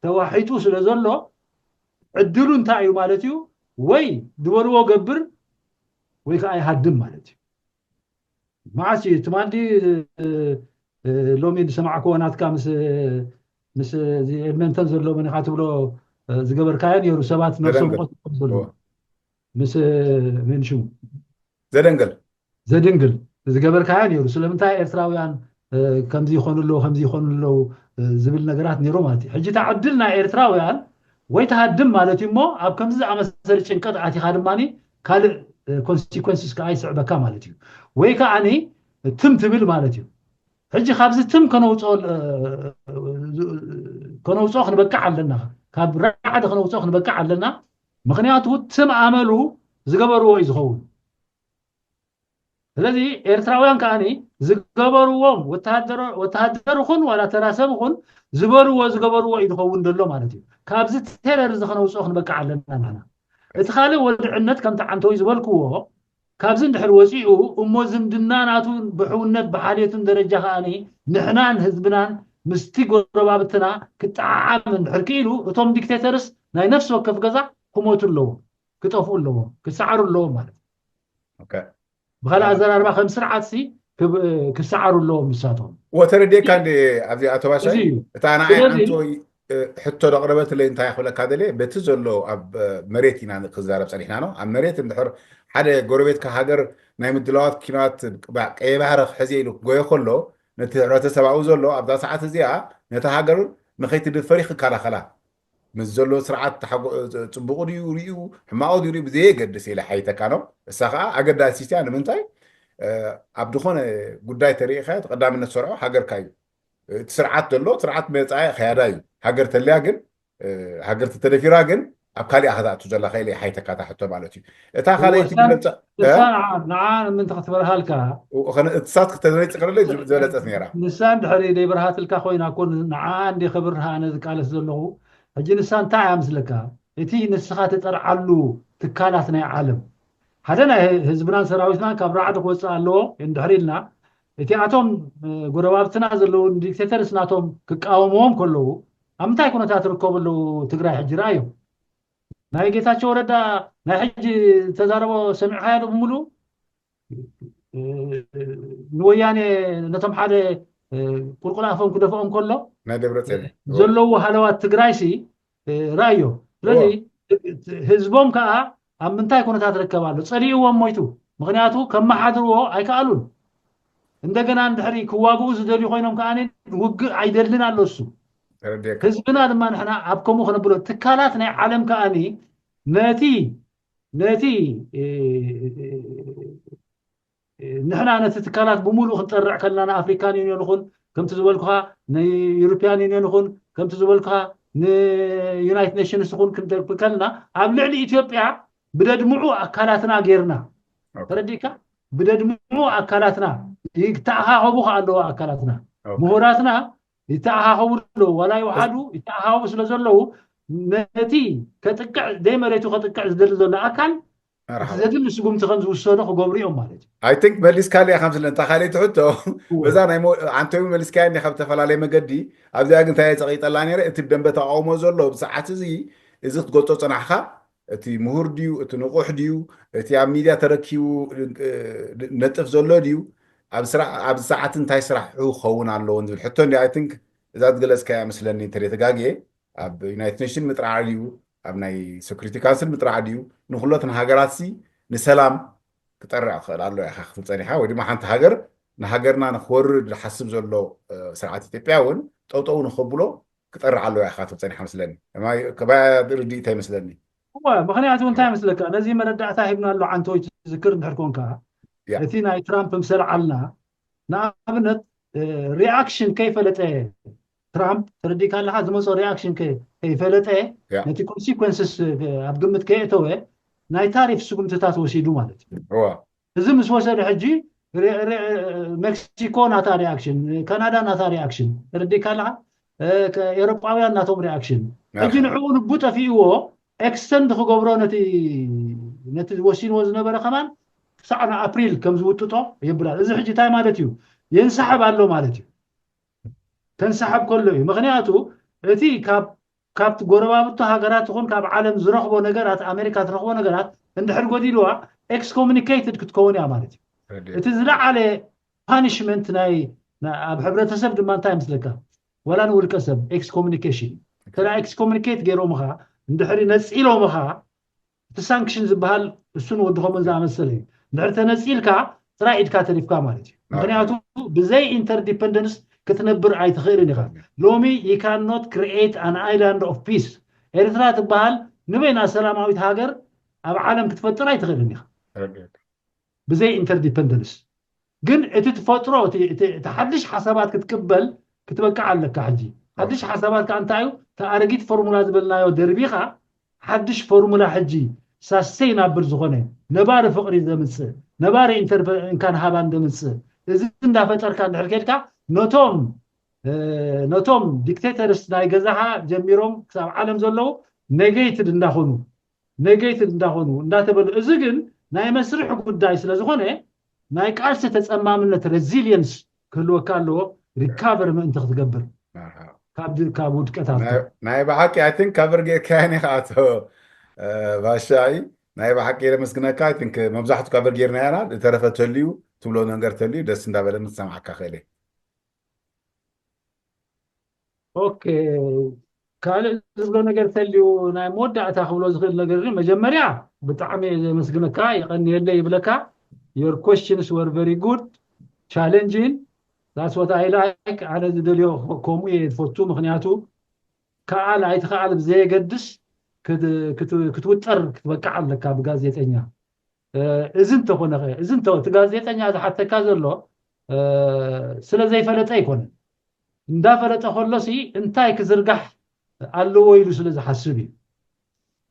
ተዋሒጡ ስለ ዘሎ ዕድሉ እንታይ እዩ ማለት እዩ? ወይ ዝበልዎ ገብር ወይ ከዓ ይሃድም ማለት እዩ። መዓስ እዩ ትማሊ ሎሚ ዝሰማዕክዎ ናትካ ምስ ምስ ኤድመንተን ዘሎ መን ኢኻ ትብሎ ዝገበርካዮ ነይሩ ሰባት ነብሶም ቆጥሮም ዘሎ ምስ ሜንሽሙ ዘደንገል ዘድንግል ዝገበርካዮ ነይሩ። ስለምንታይ ኤርትራውያን ከምዚ ይኾኑ ኣለዉ ከምዚ ይኾኑ ኣለዉ ዝብል ነገራት ነይሩ ማለት እዩ። ሕጂ እታ ዕድል ናይ ኤርትራውያን ወይ ትሃድም ማለት እዩ እሞ ኣብ ከምዚ ዝኣመሰለ ጭንቀት ኣቲኻ ድማ ካልእ ኮንሲኮንስስ ከዓ ይስዕበካ ማለት እዩ። ወይ ከዓኒ ትም ትብል ማለት እዩ። ሕጂ ካብዚ ትም ከነውፅኦ ከነውፅኦ ክንበቅዕ ኣለና። ካብ ራዕዲ ከነውፅኦ ክንበቅዕ ኣለና። ምክንያቱ ትም ኣመሉ ዝገበርዎ እዩ ዝኸውን። ስለዚ ኤርትራውያን ከዓኒ ዝገበርዎም ወተሃደር ይኹን ዋላ ተራ ሰብ ይኹን ዝበልዎ ዝገበርዎ እዩ ዝኸውን ዘሎ ማለት እዩ። ካብዚ ቴረር እዚ ከነውፅኦ ክንበቅዕ ኣለና ንሕና። እቲ ካልእ ወድዕነት ከምቲ ዓንተወይ ዝበልክዎ ካብዚ እንድሕር ወፂኡ እሞ ዝምድና ናቱ ብሕውነት ብሓልየቱን ደረጃ ከዓኒ ንሕናን ህዝብናን ምስቲ ጎረባብትና ክጠዓዓም እንድሕር ክኢሉ እቶም ዲክቴተርስ ናይ ነፍሲ ወከፍ ገዛ ክሞቱ ኣለዎም፣ ክጠፍኡ ኣለዎም፣ ክሰዓሩ ኣለዎም ማለት እዩ። ብኻልእ ኣዘራርባ ከም ስርዓት ሲ ክሰዓሩ ኣለዎም ንሳቶም። ወተረዴካ እንደ ኣብዚ ኣቶ ባሻይ እታ ንዓይ ዓንቶ ሕቶ ደቕረበትለይ እንታይ ክብለካ ደለ በቲ ዘሎ ኣብ መሬት ኢና ክዛረብ ፀኒሕና ነው። ኣብ መሬት እንድሕር ሓደ ጎረቤትካ ሃገር ናይ ምድላዋት ኪናት ቀይ ባህረ ክሕዜ ኢሉ ክጎዮ ከሎ ነቲ ሕብረተሰብ ኣብኡ ዘሎ ኣብዛ ሰዓት እዚኣ ነታ ሃገር ንኸይትድፈር ክከላኸላ ምስ ዘሎ ስርዓት ጽቡቑ ድዩ ሪኡ ሕማቑ ድዩ ሪኡ ብዘየገድስ ኢለ ሓይተካ ነው። እሳ ከዓ ኣገዳሲት እያ። ንምንታይ ኣብ ዝኾነ ጉዳይ ተሪኢኻ እቲ ቀዳምነት ሰርዖ ሃገርካ እዩ። እቲ ስርዓት ዘሎ ስርዓት መፃኢ ኸያዳ እዩ። ሃገር ተልያ ግን ሃገር ተተደፊራ ግን ኣብ ካሊእ ኣኸታእቱ ዘላ ከኢለ ሓይተካ እታ ሕቶ ማለት እዩ። እታ ካልኣይቲ ግለፃ ንዓ ንምንተ ክትበርሃልካ እሳት ክተዘይፅቅርለይ ዝበለፀት ነራ። ንሳ እንድሕሪ ዘይበርሃትልካ ኮይና እኮ ንዓ እንዲ ክብርሃ ኣነ ዝቃለስ ዘለኹ። ሕጂ ንሳ እንታይ እያ ምስለካ? እቲ ንስኻ ትጠርዓሉ ትካላት ናይ ዓለም ሓደ ናይ ህዝብናን ሰራዊትናን ካብ ራዕዲ ክወፅእ ኣለዎ እንድሕር ኢልና እቲ ኣቶም ጎረባብትና ዘለዉ ዲክቴተርስ ናቶም ክቃወምዎም ከለዉ ኣብ ምንታይ ኩነታት ርከቡ ኣለዉ? ትግራይ ሕጂ ረኣዮም። ናይ ጌታቸው ረዳ ናይ ሕጂ ተዛረቦ ሰሚዕካዮ ዶ ብምሉ? ንወያኔ ነቶም ሓደ ቁልቁል ኣፎም ክደፍኦም ከሎ ናይ ደብረፅዮን ዘለዉ ሃለዋት ትግራይ ሲ ረኣዮ። ስለዚ ህዝቦም ከዓ ኣብ ምንታይ ኩነታት ርከብ ኣሎ? ፀሊእዎም ሞይቱ። ምክንያቱ ከመሓድርዎ ኣይከኣሉን። እንደገና እንድሕሪ ክዋግኡ ዝደልዩ ኮይኖም ከዓ ውግእ ኣይደልን ኣሎ እሱ። ህዝብና ድማ ንሕና ኣብ ከምኡ ክነብሎ ትካላት ናይ ዓለም ከዓኒ ነቲ ነቲ ንሕና ነቲ ትካላት ብምሉእ ክንጠርዕ ከለና ንኣፍሪካን ዩኒዮን ይኹን ከምቲ ዝበልኩኻ ንዩሮፒያን ዩኒዮን ይኹን ከምቲ ዝበልኩኻ ንዩናይትድ ኔሽንስ ይኹን ክንደግፍ ከለና ኣብ ልዕሊ ኢትዮጵያ ብደድምዑ ኣካላትና ጌርና ተረዲእካ ብደድምዑ ኣካላትና ይተኣኻኸቡ ከ ኣለዎ ኣካላትና ምሁራትና ይተኣኻኸቡ ኣለዉ ዋላ ይውሓዱ ይተኣኻኸቡ ስለ ዘለዉ ነቲ ከጥቅዕ ደይ መሬቱ ከጥቅዕ ዝደሊ ዘሎ ኣካል ዘድሊ ስጉምቲ ከም ዝውሰዶ ክገብሩ እዮም ማለት እዩ። I think መሊስካለይ ከም ስለ እንታ ካልኣይቲ ሕቶ በዛ ናይ ኣንቶሚ መሊስካያ እንዲኻ ብተፈላለየ መገዲ ኣብዚኣ ግን እንታይ ጸቂጠላ ነይረ እቲ ብደንበ ተቃውሞ ዘሎ ብሰዓት እዚ እዚ ክትገልጾ ጽናሕካ እቲ ምሁር ድዩ እቲ ንቑሕ ድዩ እቲ ኣብ ሚድያ ተረኪቡ ነጥፍ ዘሎ ድዩ ኣብ ሰዓት እንታይ ስራሕ ክኸውን ኣለዎ ዝብል ሕቶ እንዲ I think እዛ ዝገለጽካያ መስለኒ እንተ ተጋግየ ኣብ ዩናይትድ ኔሽን ምጥራዕ ድዩ ኣብ ናይ ሴኩሪቲ ካውንስል ምጥራዕ ድዩ ንኩሎትን ሃገራት ሲ ንሰላም ክጠርዕ ክኽእል ኣሎ ኢኻ ክትብል ጸኒሓ ወይ ድማ ሓንቲ ሃገር ንሃገርና ንክወርድ ዝሓስብ ዘሎ ስርዓት ኢትዮጵያ እውን ጠውጠው ንኸብሎ ክጠርዕ ኣለዎ ኢኻ ክትብል ጸኒሓ መስለኒ። ከማይ ርድኢት ኣይመስለኒ። እወ ምኽንያቱ እንታይ መስለካ ነዚ መረዳእታ ሂብና ኣሎ ዓንተወይ ትዝክር እንድሕር ኮንካ እቲ ናይ ትራምፕ ምስ ኣልዓልና ንኣብነት ሪኣክሽን ከይፈለጠ ትራምፕ ተረዲእካ ኣለካ ዝመፆ ሪኣክሽን ከይፈለጠ ነቲ ኮንሲኮንስስ ኣብ ግምት ከየእተወ ናይ ታሪፍ ስጉምትታት ወሲዱ ማለት እዩ። እዚ ምስ ወሰደ ሕጂ ሜክሲኮ ናታ ሪኣክሽን ካናዳ ናታ ሪኣክሽን ተረዲእካ ኣለካ ኤሮጳውያን ናቶም ሪኣክሽን ሕጂ ንዕኡ ልቡ ጠፊእዎ ኤክስተንድ ክገብሮ ነቲ ነቲ ወሲንዎ ዝነበረ ከማን ክሳዕ ንኣፕሪል ከም ዝውጥጦ የብላል። እዚ ሕጂ እንታይ ማለት እዩ? የንሳሕብ ኣሎ ማለት እዩ። ከንሳሕብ ከሎ እዩ። ምክንያቱ እቲ ካብ ካብቲ ጎረባብቱ ሃገራት ይኹን ካብ ዓለም ዝረኽቦ ነገራት ኣሜሪካ ትረኽቦ ነገራት እንድሕር ጎዲልዋ ኤክስኮሙኒኬትድ ክትከውን እያ ማለት እዩ። እቲ ዝለዓለ ፓኒሽመንት ናይ ኣብ ሕብረተሰብ ድማ እንታይ ምስለካ ወላ ንውልቀ ሰብ ኤክስኮሙኒኬሽን ተላ ኤክስኮሙኒኬት ገይሮምኻ እንድሕሪ ነፂሎምኻ እቲ ሳንክሽን ዝበሃል እሱን ወዲ ከምኡን ዝኣመሰለ እዩ። እንድሕር ተነፂልካ ጥራይ ኢድካ ተሪፍካ ማለት እዩ። ምክንያቱ ብዘይ ኢንተርዲፐንደንስ ክትነብር ኣይትኽእልን ኢኻ። ሎሚ you cannot create an island of peace። ኤርትራ ትበሃል ንበይና ሰላማዊት ሃገር ኣብ ዓለም ክትፈጥር ኣይትኽእልን ኢኻ ብዘይ ኢንተርዲፐንደንስ። ግን እቲ ትፈጥሮ እቲ ሓድሽ ሓሳባት ክትቅበል ክትበቅዕ ኣለካ። ሕጂ ሓድሽ ሓሳባት ከዓ እንታይ እዩ? ተኣረጊት ፎርሙላ ዝበልናዮ ደርቢኻ ሓድሽ ፎርሙላ ሕጂ ሳስተይናብል ዝኾነ ነባሪ ፍቕሪ ዘምፅእ ነባሪ ኢንካን ሃባን ደምፅእ። እዚ እንዳፈጠርካ እንድሕር ከድካ ነቶም ነቶም ዲክቴተርስ ናይ ገዛኻ ጀሚሮም ክሳብ ዓለም ዘለዉ ኔጌይትድ እንዳኾኑ ኔጌይትድ እንዳኾኑ እንዳተበሉ፣ እዚ ግን ናይ መስርሒ ጉዳይ ስለ ዝኾነ ናይ ቃልሲ ተፀማምነት፣ ሬዚሊየንስ ክህልወካ ኣለዎ። ሪካቨር ምእንቲ ክትገብር ካብ ውድቀት ናይ ብሓቂ ኣይ ቲንክ ካቨር ጌርካያ ኒ ከኣቶ ባሻይ ናይ ብሓቂ የመስግነካ። ኣይ ቲንክ መብዛሕቱ ካቨር ጌርና ያና። ዝተረፈ ተልዩ ትብሎ ነገር ተልዩ ደስ እንዳበለ ምሰማዕካ ክእል። ኦኬ፣ ካልእ ዝብሎ ነገር ተልዩ ናይ መወዳእታ ክብሎ ዝኽእል ነገር ግን መጀመርያ ብጣዕሚ የመስግነካ፣ የቐንየለይ ይብለካ። Your questions were very good, challenging. That's what I like. ኣነ ዝደልዮ ከምኡ እየ ዝፈቱ፣ ምክንያቱ ከኣል ኣይትኸኣል ብዘየገድስ ክትውጠር ክትበቃዕ ኣለካ ብጋዜጠኛ። እዚ እንተኾነ ኸ እዚ እንተ እቲ ጋዜጠኛ ዝሓተካ ዘሎ ስለ ዘይፈለጠ ኣይኮነን። እንዳፈለጠ ከሎሲ እንታይ ክዝርጋሕ ኣለዎ ኢሉ ስለ ዝሓስብ እዩ።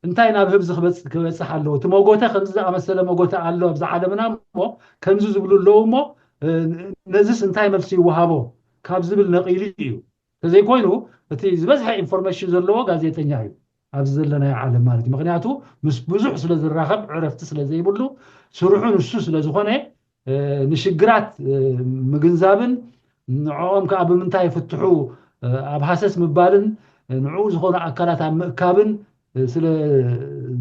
እንታይ ናብ ህብዚ ክበፅሕ ኣለዎ፣ እቲ መጎተ ከምዚ ዝኣመሰለ መጎተ ኣሎ ኣብዚ ዓለምና እሞ ከምዚ ዝብሉ ኣለዉ እሞ ነዚስ እንታይ መልሲ ይወሃቦ ካብ ዝብል ነቒሉ እዩ። ተዘይኮይኑ እቲ ዝበዝሐ ኢንፎርሜሽን ዘለዎ ጋዜጠኛ እዩ ኣብዚ ዘለናዮ ዓለም ማለት እዩ። ምክንያቱ ምስ ብዙሕ ስለ ዝራኸብ ዕረፍቲ ስለ ዘይብሉ ስርሑ ንሱ ስለ ዝኾነ ንሽግራት ምግንዛብን ንዕኦም ከዓ ብምንታይ ይፍትሑ ኣብ ሃሰስ ምባልን ንዕኡ ዝኾኑ ኣካላት ኣብ ምእካብን ስለ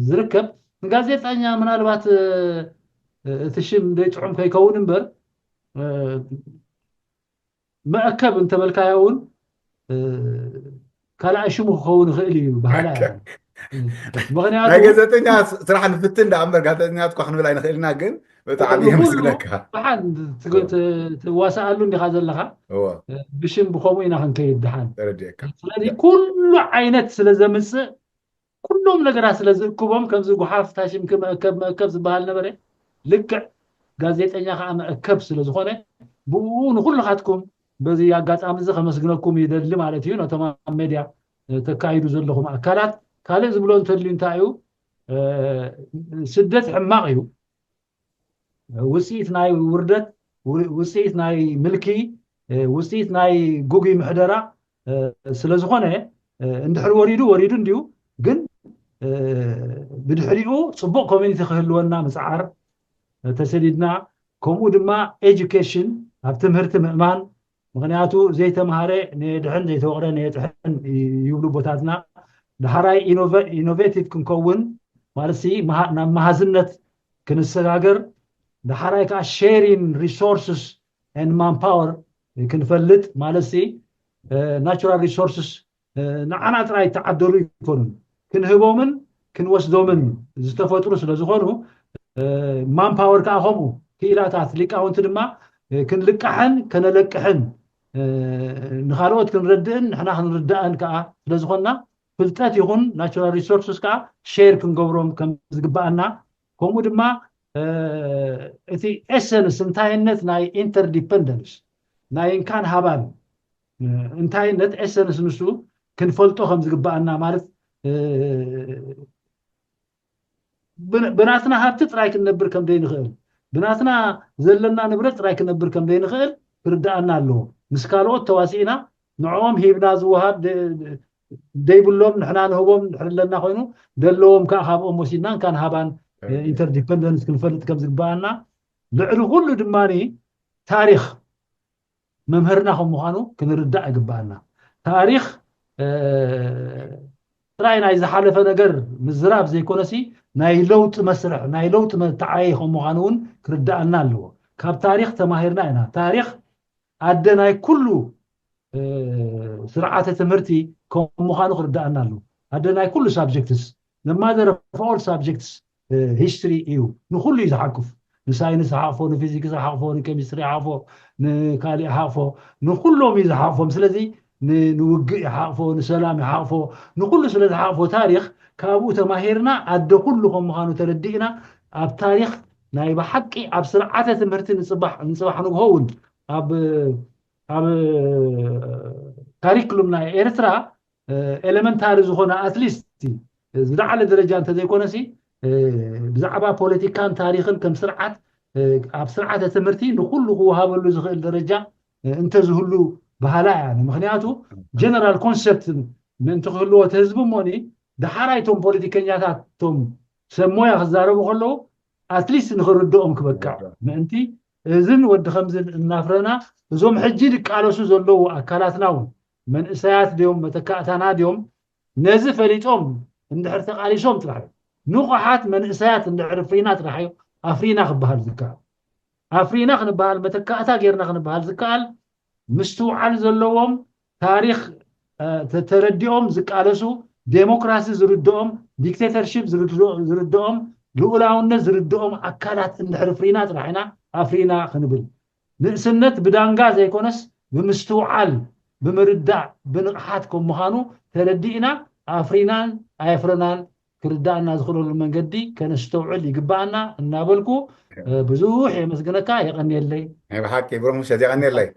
ዝርከብ ንጋዜጠኛ ምናልባት እቲ ሽም ዘይጥዑም ከይከውን እምበር መእከብ እንተበልካዮ እውን ካልኣይ ሽሙ ክኸውን ይኽእል እዩ በሃላ እያ። ምክንያቱ ናይ ገዘጠኛ ስራሕ ንፍትን ዳ እምበር ጋዜጠኛ እኳ ክንብል ኣይንኽእልና፣ ግን ብጣዕሚ የመስግነካ። ደሓን ትዋስኣሉ እንዲኻ ዘለኻ ብሽም ብኸምኡ ኢና ክንከይድ ደሓን። ስለዚ ኩሉ ዓይነት ስለ ዘምፅእ ኩሎም ነገራት ስለ ዝእክቦም ከምዚ ጉሓፍ ታሽምኪ መእከብ መእከብ ዝበሃል ነበረ። ልክዕ ጋዜጠኛ ከዓ መእከብ ስለ ዝኾነ ብኡ ንኩልኻትኩም በዚ ኣጋጣሚ እዚ ከመስግነኩም ይደሊ ማለት እዩ። ነቶም ኣብ ሜድያ ተካይዱ ዘለኹም ኣካላት ካልእ ዝብሎ እንተልዩ እንታይ እዩ? ስደት ሕማቕ እዩ። ውፅኢት ናይ ውርደት፣ ውፅኢት ናይ ምልኪ፣ ውፅኢት ናይ ጉጉይ ምሕደራ ስለ ዝኾነ እንድሕር ወሪዱ ወሪዱ እንድዩ። ግን ብድሕሪኡ ፅቡቕ ኮሚኒቲ ክህልወና ምፅዓር ተሰዲድና፣ ከምኡ ድማ ኤጁኬሽን ኣብ ትምህርቲ ምእማን፣ ምክንያቱ ዘይተምሃረ ነየድሕን ዘይተወቕረ ነየጥሕን ይብሉ ቦታትና። ዳሕራይ ኢኖቬቲቭ ክንከውን ማለት ናብ መሃዝነት ክንሰጋገር፣ ዳሕራይ ከዓ ሼሪን ሪሶርስስ ን ማንፓወር ክንፈልጥ ማለት ናቹራል ሪሶርስስ ንዓና ጥራይ ተዓደሉ ይኮኑን ክንህቦምን ክንወስዶምን ዝተፈጥሩ ስለ ዝኾኑ ማንፓወር ከዓ ከምኡ ክኢላታት ሊቃውንቲ ድማ ክንልቃሕን ከነለቅሕን ንካልኦት ክንረድእን ንሕና ክንርዳእን ከዓ ስለ ዝኾንና ፍልጠት ይኹን ናቹራል ሪሶርስስ ከዓ ሼር ክንገብሮም ከም ዝግባኣና ከምኡ ድማ እቲ ኤሰንስ እንታይነት ናይ ኢንተርዲፐንደንስ ናይ እንካን ሃባን እንታይነት ኤሰንስ ንሱ ክንፈልጦ ከም ዝግባኣና ማለት ብናትና ሃብቲ ጥራይ ክንነብር ከም ዘይንኽእል ብናትና ዘለና ንብረት ጥራይ ክነብር ከም ዘይንኽእል ክርዳኣና ኣለዎ። ምስ ካልኦት ተዋሲእና ንዕኦም ሂብና ዝወሃብ ዘይብሎም ንሕና ንህቦም ድሕር ኣለና ኮይኑ ደለዎም ከዓ ካብኦም ወሲድና እንካን ሃባን ኢንተርዲፐንደንስ ክንፈልጥ ከም ዝግባኣና ልዕሊ ኩሉ ድማ ታሪኽ መምህርና ከም ምዃኑ ክንርዳእ ይግባኣና። ታሪኽ ጥራይ ናይ ዝሓለፈ ነገር ምዝራብ ዘይኮነሲ ናይ ለውጢ መስርሕ ናይ ለውጢ መተዓየ ከም ምዃኑ እውን ክርዳኣና ኣለዎ። ካብ ታሪኽ ተማሂርና ኢና። ታሪኽ ኣደ ናይ ኩሉ ስርዓተ ትምህርቲ ከም ምዃኑ ክርዳኣና ኣለዎ። ኣደ ናይ ኩሉ ሳብጀክትስ the mother of all subjects history እዩ። ንኩሉ እዩ ዝሓቁፍ። ንሳይንስ ይሓቕፎ፣ ንፊዚክስ ይሓቕፎ፣ ንኬሚስትሪ ይሓቕፎ፣ ንካሊእ ይሓቕፎ፣ ንኩሎም እዩ ዝሓቕፎም። ስለዚ ንውግእ ይሓቕፎ፣ ንሰላም ይሓቕፎ፣ ንኩሉ ስለ ዝሓቕፎ ታሪኽ ካብኡ ተማሂርና ኣደ ኩሉ ከም ምዃኑ ተረዲእና ኣብ ታሪኽ ናይ ብሓቂ ኣብ ስርዓተ ትምህርቲ ንፅባሕ ንፅባሕ ንግሆ እውን ኣብ ኣብ ካሪክሉም ናይ ኤርትራ ኤለመንታሪ ዝኾነ ኣትሊስት ዝለዓለ ደረጃ እንተዘይኮነሲ ብዛዕባ ፖለቲካን ታሪኽን ከም ስርዓት ኣብ ስርዓተ ትምህርቲ ንኩሉ ክወሃበሉ ዝኽእል ደረጃ እንተዝህሉ በሃላ እያ። ምክንያቱ ጀነራል ኮንሰፕት ምእንቲ ክህልዎ እቲ ህዝቢ እሞኒ ደሓራይ እቶም ፖለቲከኛታት እቶም ሰብ ሞያ ክዛረቡ ከለዉ ኣትሊስት ንክርድኦም ክበቅዕ ምእንቲ እዝን ወዲ ከምዝን እናፍረና እዞም ሕጂ ዝቃለሱ ዘለዉ ኣካላትና እውን መንእሰያት ድዮም መተካእታና ድዮም ነዚ ፈሊጦም እንድሕር ተቃሊሶም ጥራሕ እዩ። ንቑሓት መንእሰያት እንድሕር ፍሪና ጥራሕ እዩ ኣፍሪና ክበሃል ዝከኣል። ኣፍሪና ክንበሃል መተካእታ ጌርና ክንበሃል ዝከኣል ምስትውዓል ዘለዎም ታሪኽ ተረዲኦም ዝቃለሱ ዴሞክራሲ ዝርድኦም ዲክቴተርሽፕ ዝርድኦም ልኡላውነት ዝርድኦም ኣካላት እንድሕር ፍሪና ጥራሕ ኢና ኣፍሪና ክንብል ንእስነት ብዳንጋ ዘይኮነስ ብምስትውዓል ብምርዳእ ብንቕሓት ከም ምዃኑ ተረዲእና ኣፍሪናን ኣየፍረናን ክርዳእና ዝኽእለሉ መንገዲ ከነስተውዕል ይግባኣና እናበልኩ ብዙሕ የመስግነካ የቐንየለይ። ናይ ብሓቂ ብሮ ሙሴ የቐንየለይ።